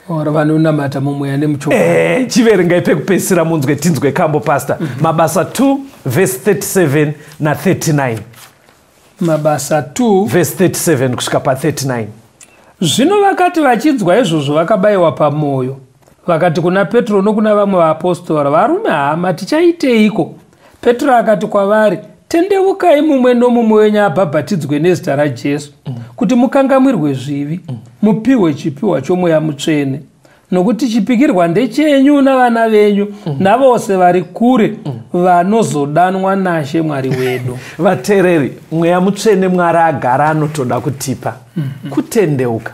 Ora vanonamata mumweya nemuchokwadi. Chiverengai pekupedzisira munzwe, tinzwe kambo pastor. Mabasa 2 verse 37 na 39. Mabasa 2 verse 37 kusvika pa 39. Zvino vakati vachinzwa izvozvo vakabayiwa pamwoyo, vakati kuna Petro nokuna vamwe vaapostora, varume hama, tichaiteiko? Petro akati kwavari, tendeukai mumwe nomumwe wenyu abhabhatidzwe nezita raJesu, kuti mukangamwirwe zvivi, mupiwe chipiwa chomweya mutsvene. Nokuti chipikirwa ndechenyu navana venyu, navose vari kure, vanozodanwa naShe Mwari wedu. Vateereri, mweya mutsvene Mwari agara anotoda kutipa. Kutendeuka,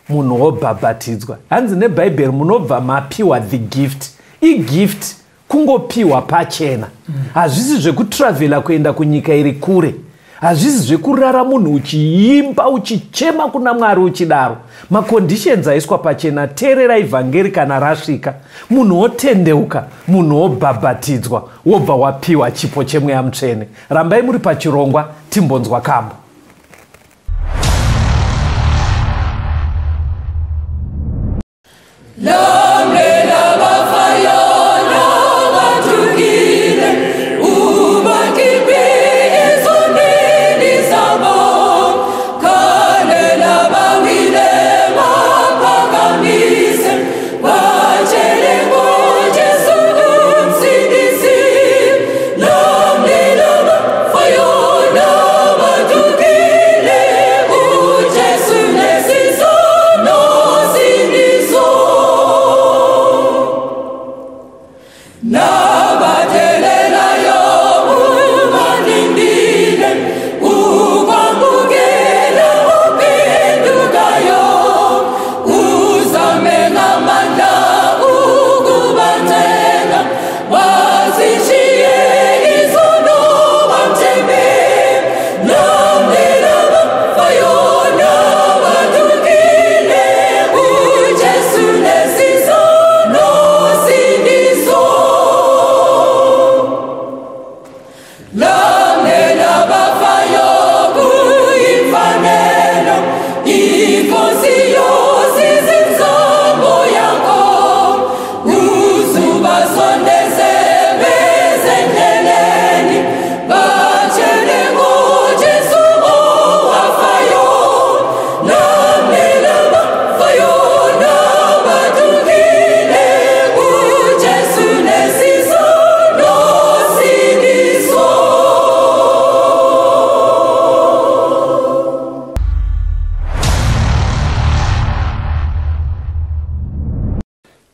munhu wobhabhatidzwa. Hanzi neBhaibheri munobva mapiwa the gift. Igift kungopiwa pachena. Hazvisi zvekutravhela kuenda kunyika iri kure. Hazvisi zvekurara munhu uchiimba uchichema kuna Mwari uchidaro. Maconditions aiswa pachena, teerera ivhangeri kana rasvika. Munhu wotendeuka, munhu wobhabhatidzwa, wobva wapiwa chipo chemweya mutsvene. Rambai muri pachirongwa, timbonzwa kambo.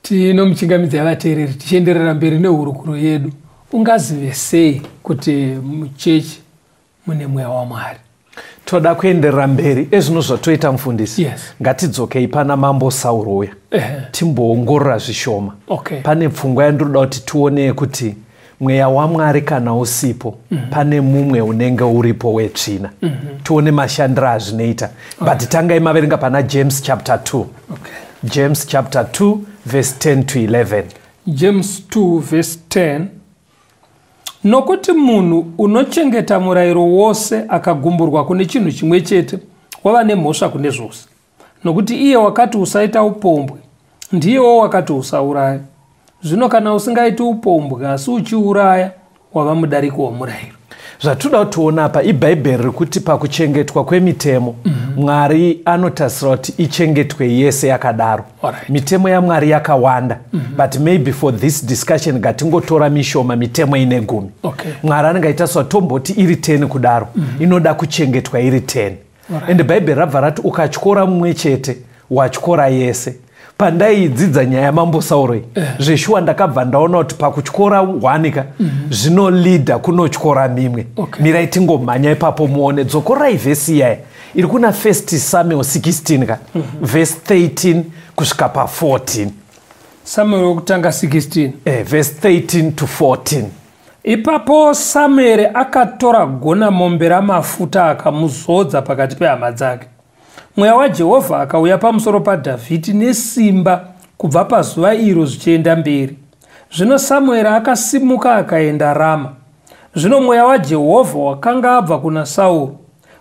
Tinomuchingamidza yavateereri, tichienderera mberi nehurukuro yedu. Ungazive sei kuti muchechi mune mweya waMwari? Toda kuenderera mberi ezvino zvatoita mufundisi. Yes. Ngatidzokei pana Mambo Sauro uya. Timboongorora zvishoma. Okay. Pane pfungwa yandinoda kuti tione yekuti mweya waMwari kana usipo, pane mumwe unenge uripo wetsvina. Tione mashandiro azvinoita. But tangai maverenga pana James chapter 2. Okay. James chapter 2 verse 10 to 11. James 2 verse 10. Nokuti munhu unochengeta murayiro wose akagumburwa kune chinhu chimwe chete, wava nemhosva kune zvose. Nokuti iye wakati usaita upombwe, ndiyewo wakati usauraya. Zvino kana usingaiti upombwe asi uchiuraya, wava mudariki womurayiro. Zvatoda kutoona apa iBhaibheri rikuti pakuchengetwa kwemitemo, Mwari anotarisira kuti ichengetwe yese yakadaro. Alright. Mitemo yaMwari yakawanda, but maybe for this discussion ngatingotora mishoma, mitemo ine 10. Okay. Mwari anenge achitarisa kuti tomboti iri 10 kudaro, inoda kuchengetwa iri 10. Alright. Ende Bhaibheri rabva rati ukatyora mumwe chete, watyora yese. Pandaidzidza nyaya yamambo Sauro iyi, zveshuwa ndakabva ndaona kuti pakutyora hwanika zvinolidha kunotyora mimwe. Mirai tingomhanya ipapo muone. Dzokorai vhesi iyaya iri kuna 1 Samuel 16 ka, vhesi 13 kusvika pa14. Samueri wokutanga 16. Vhesi 13 to 14. Ipapo Samueri akatora gonamombe ramafuta akamuzodza pakati pehama dzake. Mweya waJehovha akauya pamusoro paDhavhidhi nesimba kubva pazuva iro zvichienda mberi. Zvino Samueri akasimuka akaenda Rama. Zvino mweya waJehovha wakanga abva kuna Sauro.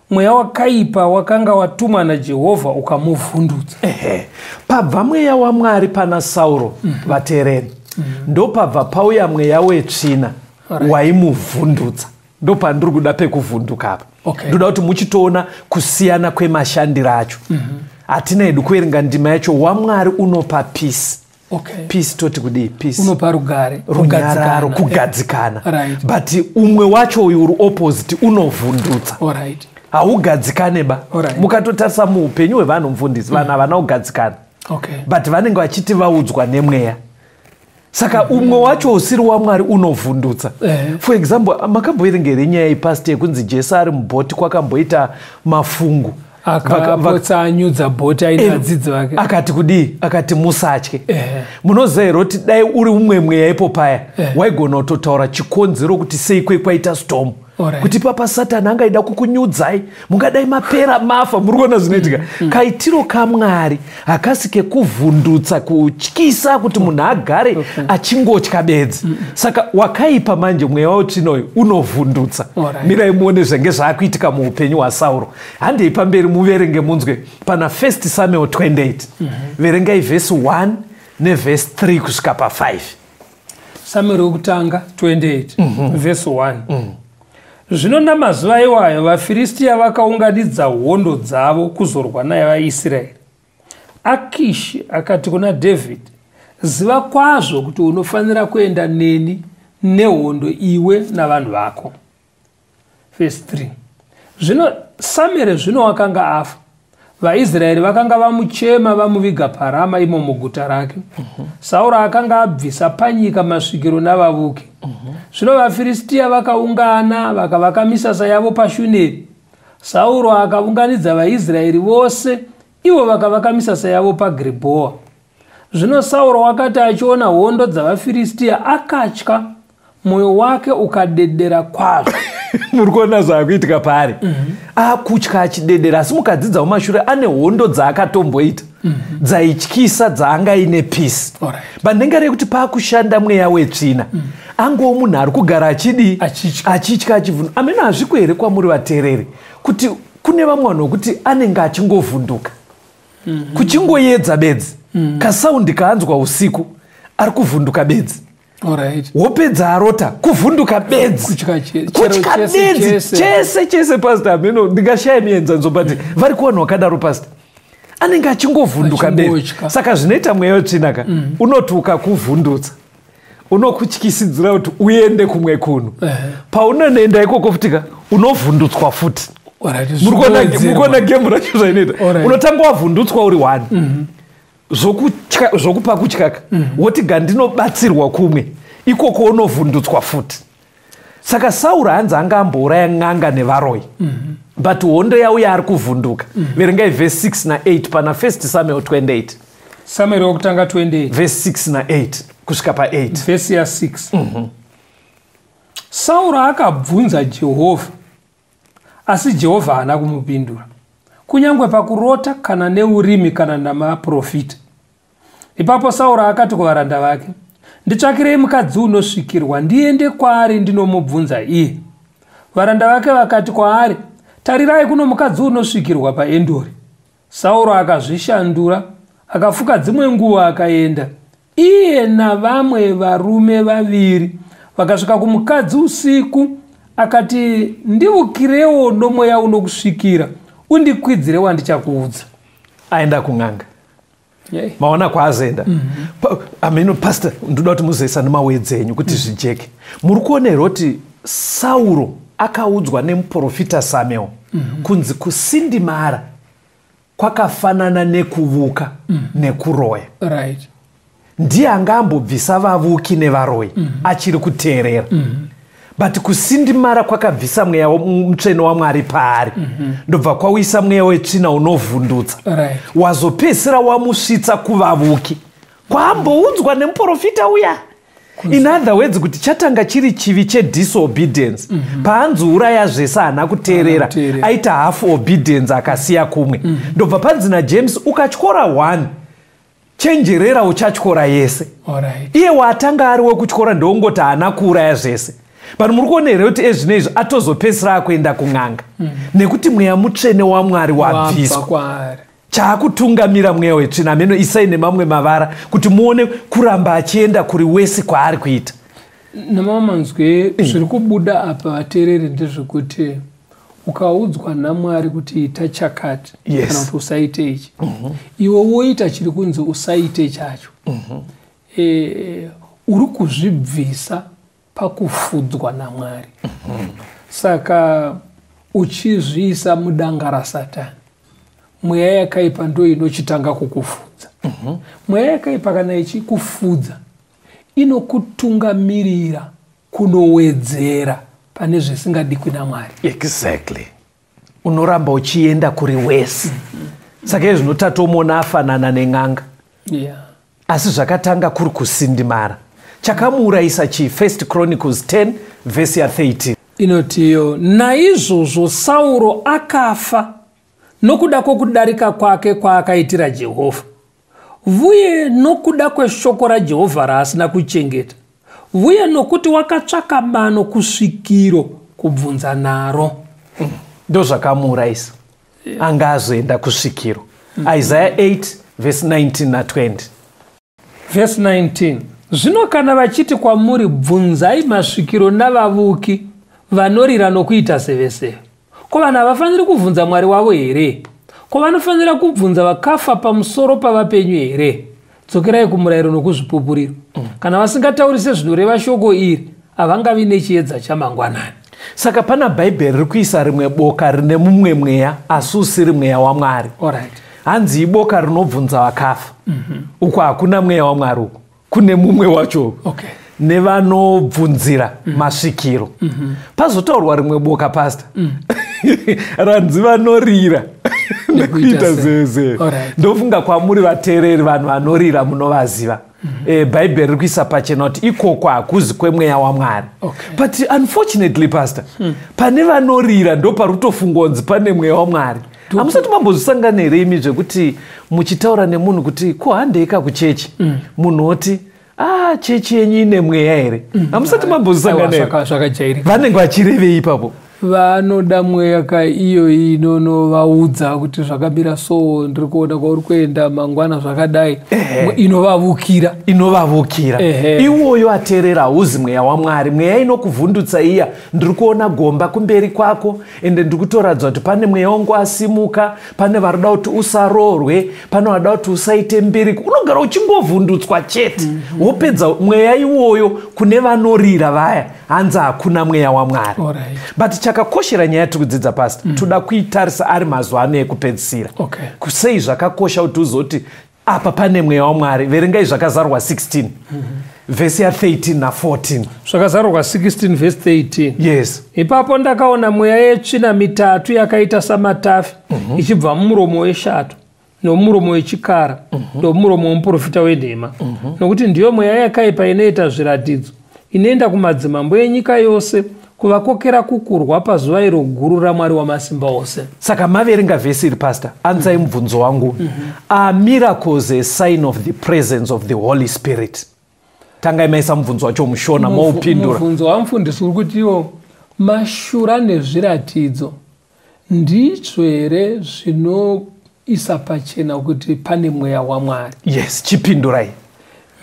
Mweya wakaipa wakanga watumwa naJehovha ukamuvhundutsa. Ehe, pabva mweya waMwari pana Sauro, vateereri, ndopabva pauya mweya wetsvina waimuvhundutsa. Ndopandiri kuda pekuvhunduka apa. Ndoda kuti muchitoona kusiyana kwemashandiro acho. Hatina hedu kuverenga ndima yacho. WaMwari unopa peace. Peace toti kudii? Peace unopa rugare, runyararo, kugadzikana. But umwe wacho uyu uri opposite unovhundutsa. Haugadzikane ba. Mukatotarisa muupenyu hwevanhu, mufundisi, vanhu havana kugadzikana, but vanenge vachiti vaudzwa nemweya. Saka umwe wacho usiri waMwari unovhundutsa. For example, makamboverenga here nyaya yepast yekunzi Jesu ari mubhoti, kwakamboita mafungu? Akapotsa anyudza bhoti aine vadzidzi vake. Akati kudii? Akati musatye. Munoziva here kuti dai uri umwe mweya ipo paya, waigona kutotaura chikonzero kuti sei kwe kwaita storm, kuti papa Satani angaida kukunyudzai, mungadai mapera mafa. Muri kuona zvinoitika? Kaitiro kaMwari hakasi kekuvhundutsa, kutyisa kuti munhu agare achingotya bedzi. Saka wakaipa manje, mweya wautsvina uyu unovhundutsa. Mirai muone zvenge zvaakuitika muupenyu hwaSauro. Handei pamberi muverenge munzwe pana 1 Samuel 28. Verengai vhesi 1 nevhesi 3 kusvika pa5. Samueri wekutanga 28, vhesi 1. Zvino namazuva iwayo vaFiristiya vakaunganidza hondo dzavo kuzorwa navaIsraeri. Akishi akati kuna Dhavhidhi, ziva kwazvo kuti unofanira kuenda neni nehondo, iwe navanhu vako. Vhesi 3. Zvino Samueri zvino wakanga afa. VaIsraeri vakanga vamuchema, vamuviga paRama, imo muguta rake. Sauro akanga abvisa panyika masvikiro navavuki. Zvino vaFiristiya vakaungana vakavaka misasa yavo paShuneri. Sauro akaunganidza vaIsraeri vose, ivo vakavaka misasa yavo paGiribhoa. Zvino Sauro wakati achiona hondo dzavaFiristiya, akatya, mwoyo wake ukadedera kwazvo. Muri kuona zvaakuitika paari? Akutya, achidedera. Asi mukadzidza mumashure, ane hondo dzaakatomboita dzaityisa, dzaanga ine peace. But ndenge rekuti paakushanda mweya wetsvina, angowo munhu ari kugara achidii? Achitya. Achitya, achivhundu. Amene hazviko here kwamuri vateereri kuti kune vamwe vanhu vokuti anenge achingovhunduka kuchingoedza bedzi, kasound kaanzwa usiku ari kuvhunduka bedzi, hope dzaarota kuvhunduka bedzi? Kutya chero kutya chese, bedzi. Chese. Chese chese, pastor. Ameno ndingashaya mienzaniso, but vari kuvanhu vakadaro, pastor, anenge achingovhunduka bedzi. Achingotya. Saka zvinoita mweya wetsvina ka, unoti ukakuvhundutsa, unokutyisidzira kuti uende kumwe kunhu. Paunonoenda ikoko futika, unovhundutswa futi. Muri kuona Zvinowedzerwa. Game racho zvainoita? Unotanga wavhundutswa uri one, zvokupa kutyaka, woti gandinobatsirwa kumwe ikoko, unovhundutswa futi. Saka Sauro hanzi anga ambouraya n'anga nevaroyi, but hondo yauya ari kuvhunduka. Verengai vhesi 6 na8 pana 1 Samuel 28. Samueri wokutanga 28. Vhesi 6 na8 kusvika pa8. Vhesi ya6. Sauro akabvunza Jehovha, asi Jehovha haana kumupindura, kunyange pakurota kana neurimi kana namaprofita. Ipapo Sauro akati kuvaranda vake, nditsvakirei mukadzi unosvikirwa, ndiende kwaari ndinomubvunza iye. Varanda vake vakati kwaari, tarirai, kuno mukadzi unosvikirwa paEndori. Sauro akazvishandura, akafuka dzimwe nguo, akaenda iye navamwe varume vaviri. Vakasvika kumukadzi usiku. Akati, ndivukirewo nomweya unokusvikira, undikwidzire wandichakuudza. Aenda kun'anga. Maona kwaazoenda? Ameno pastor, ndoda kuti muzoisa nemawedzi enyu kuti zvijeke. Muri kuona here kuti Sauro akaudzwa nemuprofita Samuel kunzi kusindimara Kwakafanana nekuvuka nekuroya. Ndiye anga ambobvisa vavuki nevaroyi achiri kuteerera. But kusindimara kwakabvisa mweya mutsvene waMwari paari, ndobva kwauisa mweya wetsvina unovhundutsa. Wazopedzisira wamusvitsa kuvavuki kwaamboudzwa nemuprofita uya. In other words, kuti chatanga chiri chivi chedisobedience. Paanzi uraya zvese, haana kuteerera. Kuteerera. Aita half obedience, akasiya kumwe. Ndobva panzi naJames, ukatyora 1, chenjerera, uchatyora yese. Iye watanga ari wekutyora, ndoungoti haana kuuraya zvese. But muri kuona here kuti ezvino izvi atozopedzisira akuenda kun'anga, nekuti mweya mutsvene waMwari wabva wabviswa. Kwaari. Chaakutungamira mweya wetsvina. Meno isai nemamwe mavara kuti muone kuramba achienda kuri wese kwaari kuita. Namamwe manzwi, zviri kubuda apa, vateereri, ndezvekuti ukaudzwa naMwari kuti ita chakati kana kuti usaite ichi, iwe woita chiri kunzi usaite chacho, uri kuzvibvisa pakufudzwa naMwari. Saka uchizviisa mudanga raSatani. Mweya yakaipa ndo inochitanga kukufudza. Mweya yakaipa kana ichikufudza, inokutungamirira kunowedzera pane zvisingadikwi naMwari. Exactly, unoramba uchienda kuri wese. Saka izvino tatomuona afanana nen'anga, asi zvakatanga kuri kusindimara. Chakamuurayisa chii? First Chronicles 10 vhesi ya13. Inotiyo, naizvozvo Sauro akafa nokuda kwokudarika kwake kwaakaitira Jehovha, vuye nokuda kweshoko raJehovha raasina kuchengeta, vuye nokuti wakatsvaka mano kusvikiro kubvunza naro. Ndo zvakamuurayisa, anga azoenda kusvikiro. Isaiah 8 vhesi 19 na20. Vhesi 19: Zvino kana vachiti kwamuri, "Bvunzai masvikiro navavuki vanorira nokuita seveseve," ko vanhu havafaniri kubvunza Mwari wavo here? Ko vanofanira kubvunza vakafa pamusoro pavapenyu here? Dzokerai kumurayiro nokuzvipupuriro. Kana vasingatauri sezvinoreva shoko iri, havangavi nechiedza chamangwanani. Saka pana Bhaibheri riri kuisa rimwe boka rine mumwe mweya, asi usiri mweya waMwari. Hanzi iboka rinobvunza vakafa. Uku hakuna mweya waMwari, uku kune mumwe wacho uku. Nevanobvunzira masvikiro. Pazotaurwa rimwe boka, pasta, ranzi vanorira nekuita zeze. Ndofunga kwamuri vateereri, vanhu vanorira munovaziva. Bhaibheri riri kuisa pachena kuti ikoko hakuzi kwemweya waMwari. But unfortunately, pastor, pane vanorira ndo pari kutofungwa kunzi pane mweya waMwari. Hamusati mambozvisangana here imi zvekuti muchitaura nemunhu kuti, "Ko handeika kuchechi?" Munhu oti, "Ah, chechi yenyu ine mweya here?" Hamusati mambozvisangana Aiwa, here? Zvakajairika. Vanenge vachirevei ipapo? Vanoda mweya ka iyo inonovaudza kuti zvakamira so, ndiri kuona kwauri kuenda mangwana zvakadai, inovavukira. Inovavukira. Iwoyo ateerera hauzi mweya waMwari. Mweya inokuvhundutsa iya, "Ndiri kuona gomba kumberi kwako, ende ndiri kutoratidza kuti pane mweya wangu asimuka, pane varida kuti usaroorwe, pane varida kuti usaite mberi." Unogara uchingovhundutswa chete. Wopedza mweya iwoyo kune vanorira vaya, hanzi hakuna mweya waMwari. But chakakoshera nyaya yatiri kudzidza, pasta, toda kuitarisa ari mazuva ano ekupedzisira. Sei zvakakosha kuti uzoti apa pane mweya waMwari? Verengai Zvakazarwa 16 vhesi ya13 na14. Zvakazarurwa 16 vhesi 13. Yes. Ipapo ndakaona mweya yetsvina mitatu yakaita samatafi ichibva mumuromo weshato, nomuromo wechikara, nomuromo womuprofita wenhema. Nokuti ndiyo mweya yakaipa inoita zviratidzo, inoenda kumadzimambo enyika yose kuvakokera kukurwa pazuva iro guru raMwari wamasimba ose. Saka maverenga vhesi iri, pastor, ansai mubvunzo wangu. Are miracles a sign of the presence of the Holy Spirit? Tangai maisa mubvunzo wacho muShona, moupindura. Mubvunzo wamufundisi uri kuti iwo mashura nezviratidzo ndizvo here zvinoisa pachena kuti pane mweya waMwari? Yes, chipindurai.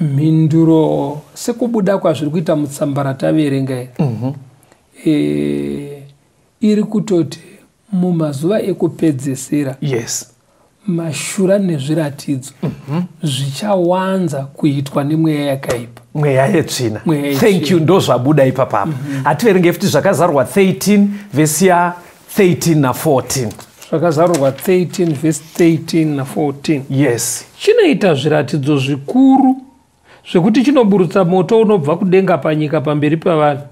Mhinduro, sekubuda kwazviri kuita mutsamba rataverenga iri, iri kutoti mumazuva ekupedzisira mashura nezviratidzo zvichawanza kuitwa nemweya yakaipa. Mweya yetsvina. Mweya yetsvina. Thank you, ndo zvabuda ipapapa. Hativerenge futi Zvakazarwa 13 vhesi ya13 na14. Zvakazarurwa 13 vhesi 13 na14. Yes. Chinoita zviratidzo zvikuru zvekuti chinoburutsa moto unobva kudenga panyika pamberi pavanhu.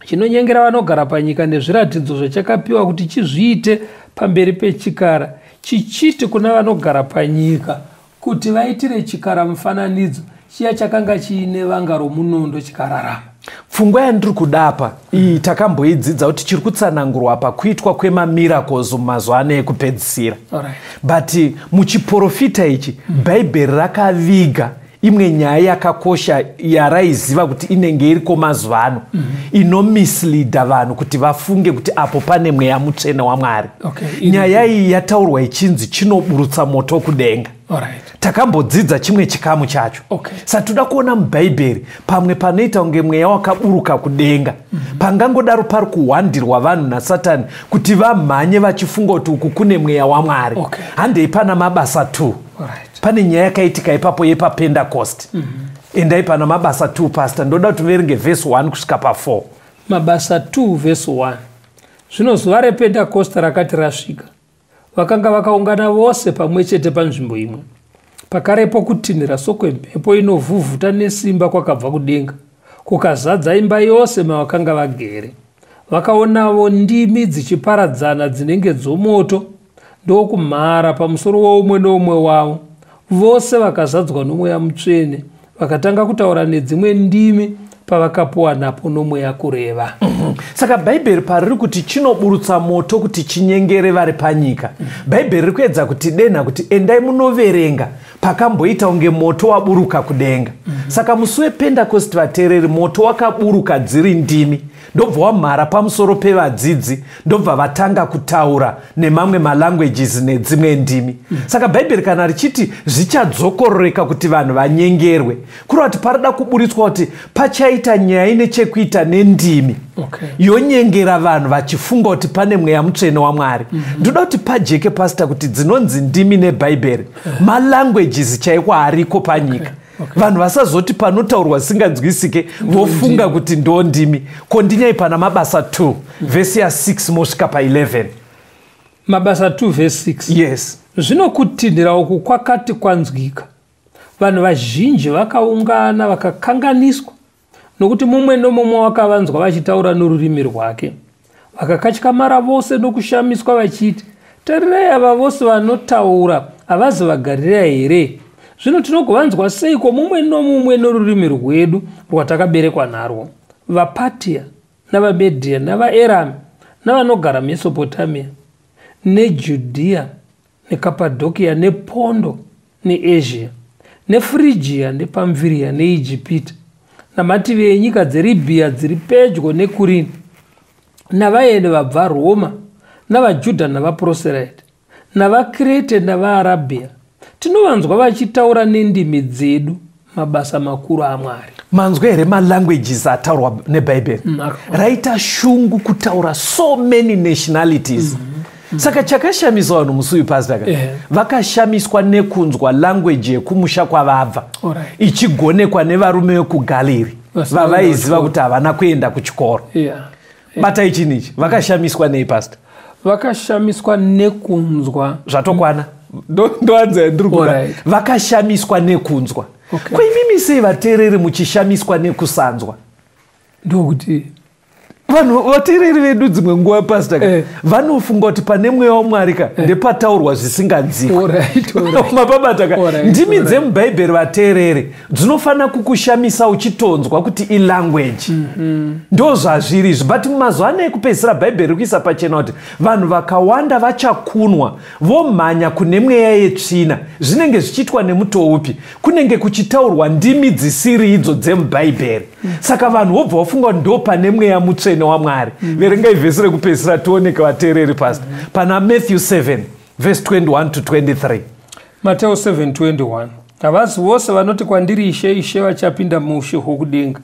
Chinonyengera vanogara panyika nezviratidzo zvachakapiwa kuti chizviite pamberi pechikara, chichiti kuna vanogara panyika kuti vaitire chikara mufananidzo, chiya chakanga chiine vanga romunondo chikararama. Pfungwa yandiri kuda apa iyi takamboidzidza kuti chiri kutsanangurwa apa kuitwa kwemamiracles mumazuva ano ekupedzisira. But muchiprofita ichi Bhaibheri rakaviga imwe nyaya yakakosha yaraiziva kuti inenge iriko mazuva ano, inomisleada vanhu kuti vafunge kuti apo pane mweya mutsvene waMwari. Nyaya iyi yataurwa ichinzi chinoburutsa moto kudenga. Takambodzidza chimwe chikamu chacho. Saka toda kuona muBhaibheri pamwe panoita kunge mweya wakaburuka kudenga. Pangangodaro pari kuhwandirwa vanhu naSatani kuti vamhanye vachifunga kuti uku kune mweya waMwari. Handei pana Mabasa 2. Pane nyaya yakaitika ipapo yepaPentecost. Endai pana Mabasa 2, Pastor. Ndoda kuti muverenge vhesi 1 kusvika pa4. Mabasa 2 vhesi 1. Zvino zuva rePentecost rakati rasvika, vakanga vakaungana vose pamwe chete panzvimbo imwe. Pakarepo kutinhira sokwemhepo inovhuvhuta nesimba kwakabva kudenga, kukazadza imba yose mavakanga vagere. Vakaonavo ndimi dzichiparadzana dzinenge dzomoto, ndokumhara pamusoro woumwe noumwe wavo. Vose vakazadzwa nomweya mutsvene, vakatanga kutaura nedzimwe ndimi pavakapuwa napo nomweya kureva. Saka Bhaibheri pariri kuti chinoburutsa moto kuti chinyengere vari panyika, Bhaibheri riri kuedza kuti denha kuti endai munoverenga pakamboita kunge moto waburuka kudenga. Saka musi wePentecost, vateereri, moto wakaburuka dziri ndimi, ndobva wamhara pamusoro pevadzidzi, ndobva vatanga kutaura nemamwe malanguages nedzimwe ndimi. Saka Bhaibheri kana richiti zvichadzokororeka kuti vanhu vanyengerwe, kureva kuti parida kuburitswa kuti pachaita nyaya ine chekuita nendimi yonyengera vanhu vachifunga kuti pane mweya mutsvene waMwari. Ndoda kuti pajeke, Pastor, kuti dzinonzi ndimi neBhaibheri malanguages chaiko ariko panyika. Vanhu vasazoti panotaurwa zvisinganzwisike vofunga kuti ndo ndimi. Kondinyai pana Mabasa 2 vhesi ya6 mosvika pa11. Mabasa 2 vhesi 6. Yes. Zvino kutinhira uku kwakati kwanzwika, vanhu vazhinji vakaungana vakakanganiswa, nokuti mumwe nomumwe wakavanzwa vachitaura norurimi rwake. Vakakatyamara vose nokushamiswa vachiti, tarirai, ava vose vanotaura havazi vaGarirea here? Zvino tinogovanzwa seiko mumwe nomumwe norurimi rwedu rwatakaberekwa narwo? VaPatia navaMedhia navaErami navanogara Mesopotamia neJudhia neKapadhokia nePondo neAsia neFrigia nePamfiria neIjipita namativi enyika dzeRibhiya dziri pedyo neKurini, navaeni vabva Roma, navaJudha navaproseraiti, navaKrete navaArabhia, tinovanzwa vachitaura nendimi dzedu mabasa makuru aMwari. Manzwa here malanguages ataurwa neBhaibheri? Raita shungu kutaura so many nationalities. Saka chakashamisa vanhu musi uyu, Pastor ka, vakashamiswa nekunzwa language yekumusha kwavabva ichigonekwa nevarume vekuGaliri Vasina vavaiziva kuenda. Kuti havana kuenda kuchikoro. Batai chinhu ichi. Vakashamiswa nei, Pastor? Vakashamiswa nekunzwa. Zvatokwana. Ndoanza yandiri kuda. Vakashamiswa nekunzwa. Kuimimi sei vateereri muchishamiswa nekusanzwa? Ndokuti Vanhu vateereri vedu dzimwe nguva, Pastor ka, vanofunga kuti pane mweya waMwari ka ndepataurwa zvisinganzikwi. Mapabata ka? Ndimi dzemubhaibheri, vateereri, dzinofanira kukushamisa uchitonzwa kuti ilanguage. Ndo zvazviri izvi. But mumazuva ano ekupedzisira, Bhaibheri riri kuisa pachena kuti vanhu vakawanda vachakunwa vomhanya kune mweya yetsvina. Zvinenge zvichiitwa nemutoo upi? Kunenge kuchitaurwa ndimi dzisiri idzo dzemubhaibheri. Saka vanhu vobva vafunga kuti ndo pane mweya mutsvene waMwari. Verengai vhesi rekupedzisira tioneke, vateereri, Pastor, pana Matthew 7 vhesi 21 to 23. Mateo 7:21. Havazi vose vanoti kwandiri, Ishe, Ishe, vachapinda muushe hwokudenga,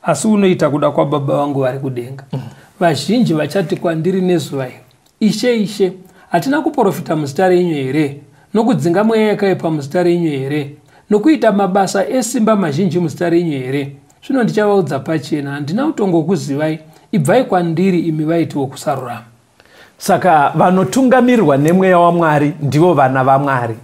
asi unoita kuda kwababa vangu vari kudenga. Vazhinji vachati kwandiri nezuva iro, Ishe, Ishe, hatina kuprofita muzita renyu here, nokudzinga mweya yakaipa muzita renyu here, nokuita mabasa esimba mazhinji muzita renyu here? Zvino ndichavaudza pachena, handina kutongokuzivai, ibvai kwandiri imi vaiti vokusarurama. Saka vanotungamirirwa nemweya waMwari ndivo vana vaMwari.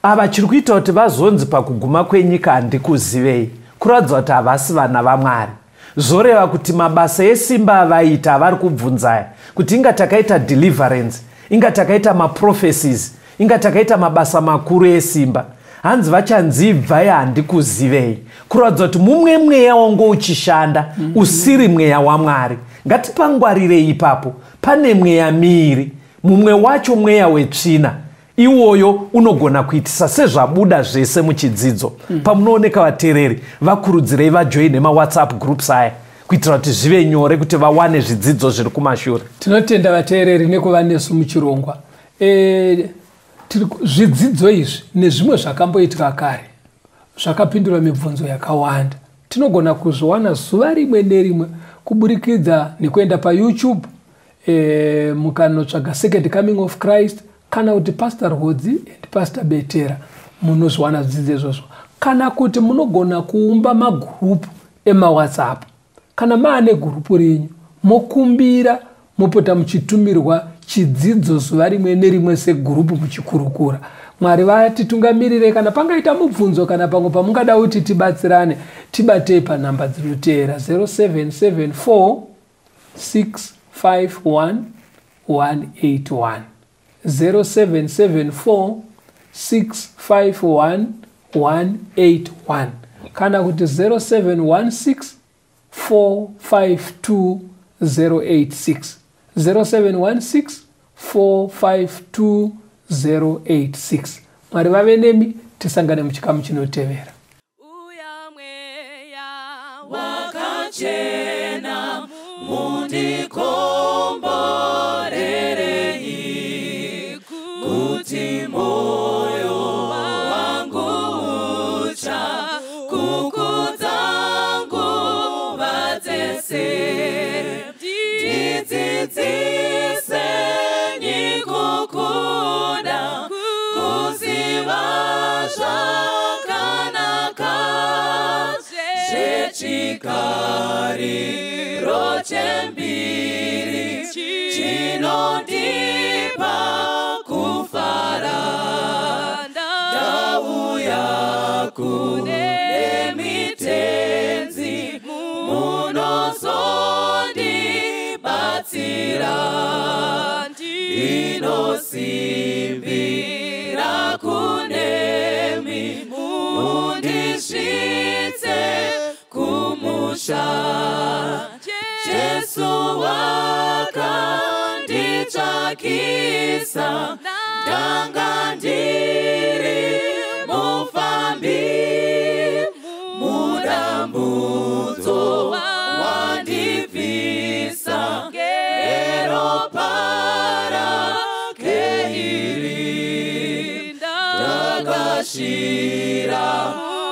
Ava chiri kuita kuti vazonzi pakuguma kwenyika handikuzivei, kuratidza kuti havasi vana vaMwari. Zvoreva kuti mabasa esimba avaita avari kubvunzaya kuti inga takaita deliverance, inga takaita maprophecies, inga takaita mabasa makuru esimba, hanzi vachanzi ibvai handikuzivei, kuratidza kuti mumwe mweya wangu uchishanda usiri mweya waMwari. Ngatipangwarirei ipapo. Pane mweya miiri, mumwe wacho mweya wetsvina, iwoyo unogona kuitisa sezvabuda zvese muchidzidzo. Pamunooneka vateereri, vakurudzirei vajoine mawhatsapp groups aya kuitira kuti zvive nyore kuti vawane zvidzidzo zviri kumashure. Tinotenda vateereri nekuva nesu muchirongwa. Zvidzidzo izvi nezvimwe zvakamboitika kare zvakapindura mibvunzo yakawanda. Tinogona kuzviwana zuva rimwe nerimwe kuburikidza nekuenda paYouTube, mukanotsvaga Second Coming of Christ kana kuti Pastor Rwodzi and Pastor Betera, munozviwana zvidzidzo izvozvo. Kana kuti munogona kuumba magurupu emaWhatsApp. Kana maane gurupu renyu, mokumbira mopota muchitumirwa chidzidzo zuva rimwe nerimwe segurupu muchikurukura. Mwari vatitungamirire. Kana pangaita mubvunzo kana pamwe pamungada kuti tibatsirane, tibatei panhamba dzinoteera: 0774 651 181, 0774 651 181, kana kuti 0716 452 086, 0716 452 086. Mwari vave nemi, tisangane muchikamu chinotevera. Uya mweya wakachena, mundikomborerei kuti moyo wangu ucha kukudza nguva dzese. Ndidzidzise nyikukuda kuziva zvakanaka zvechikariro chembiri chinondipa kufara. Ndauya kune mitenzi, munozondibatsira. Ndinosimbira kunemi, mundisvitse kumusha. Jesu wakanditsvakisa, ndanga ndiri mufambi, mudambudzo wandibvisa ngeropa rake iri. Ndakashira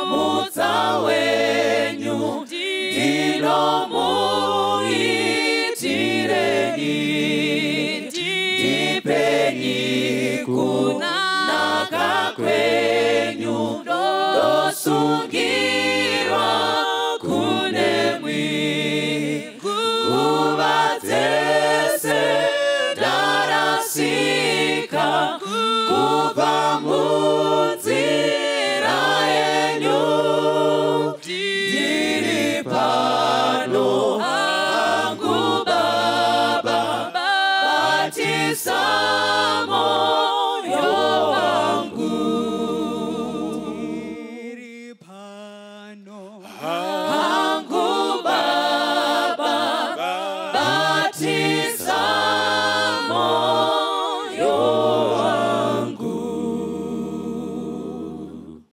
mutsa wenyu, ndinomuitirei? Ndipenyi kunaka kwenyu, ndosungirwa.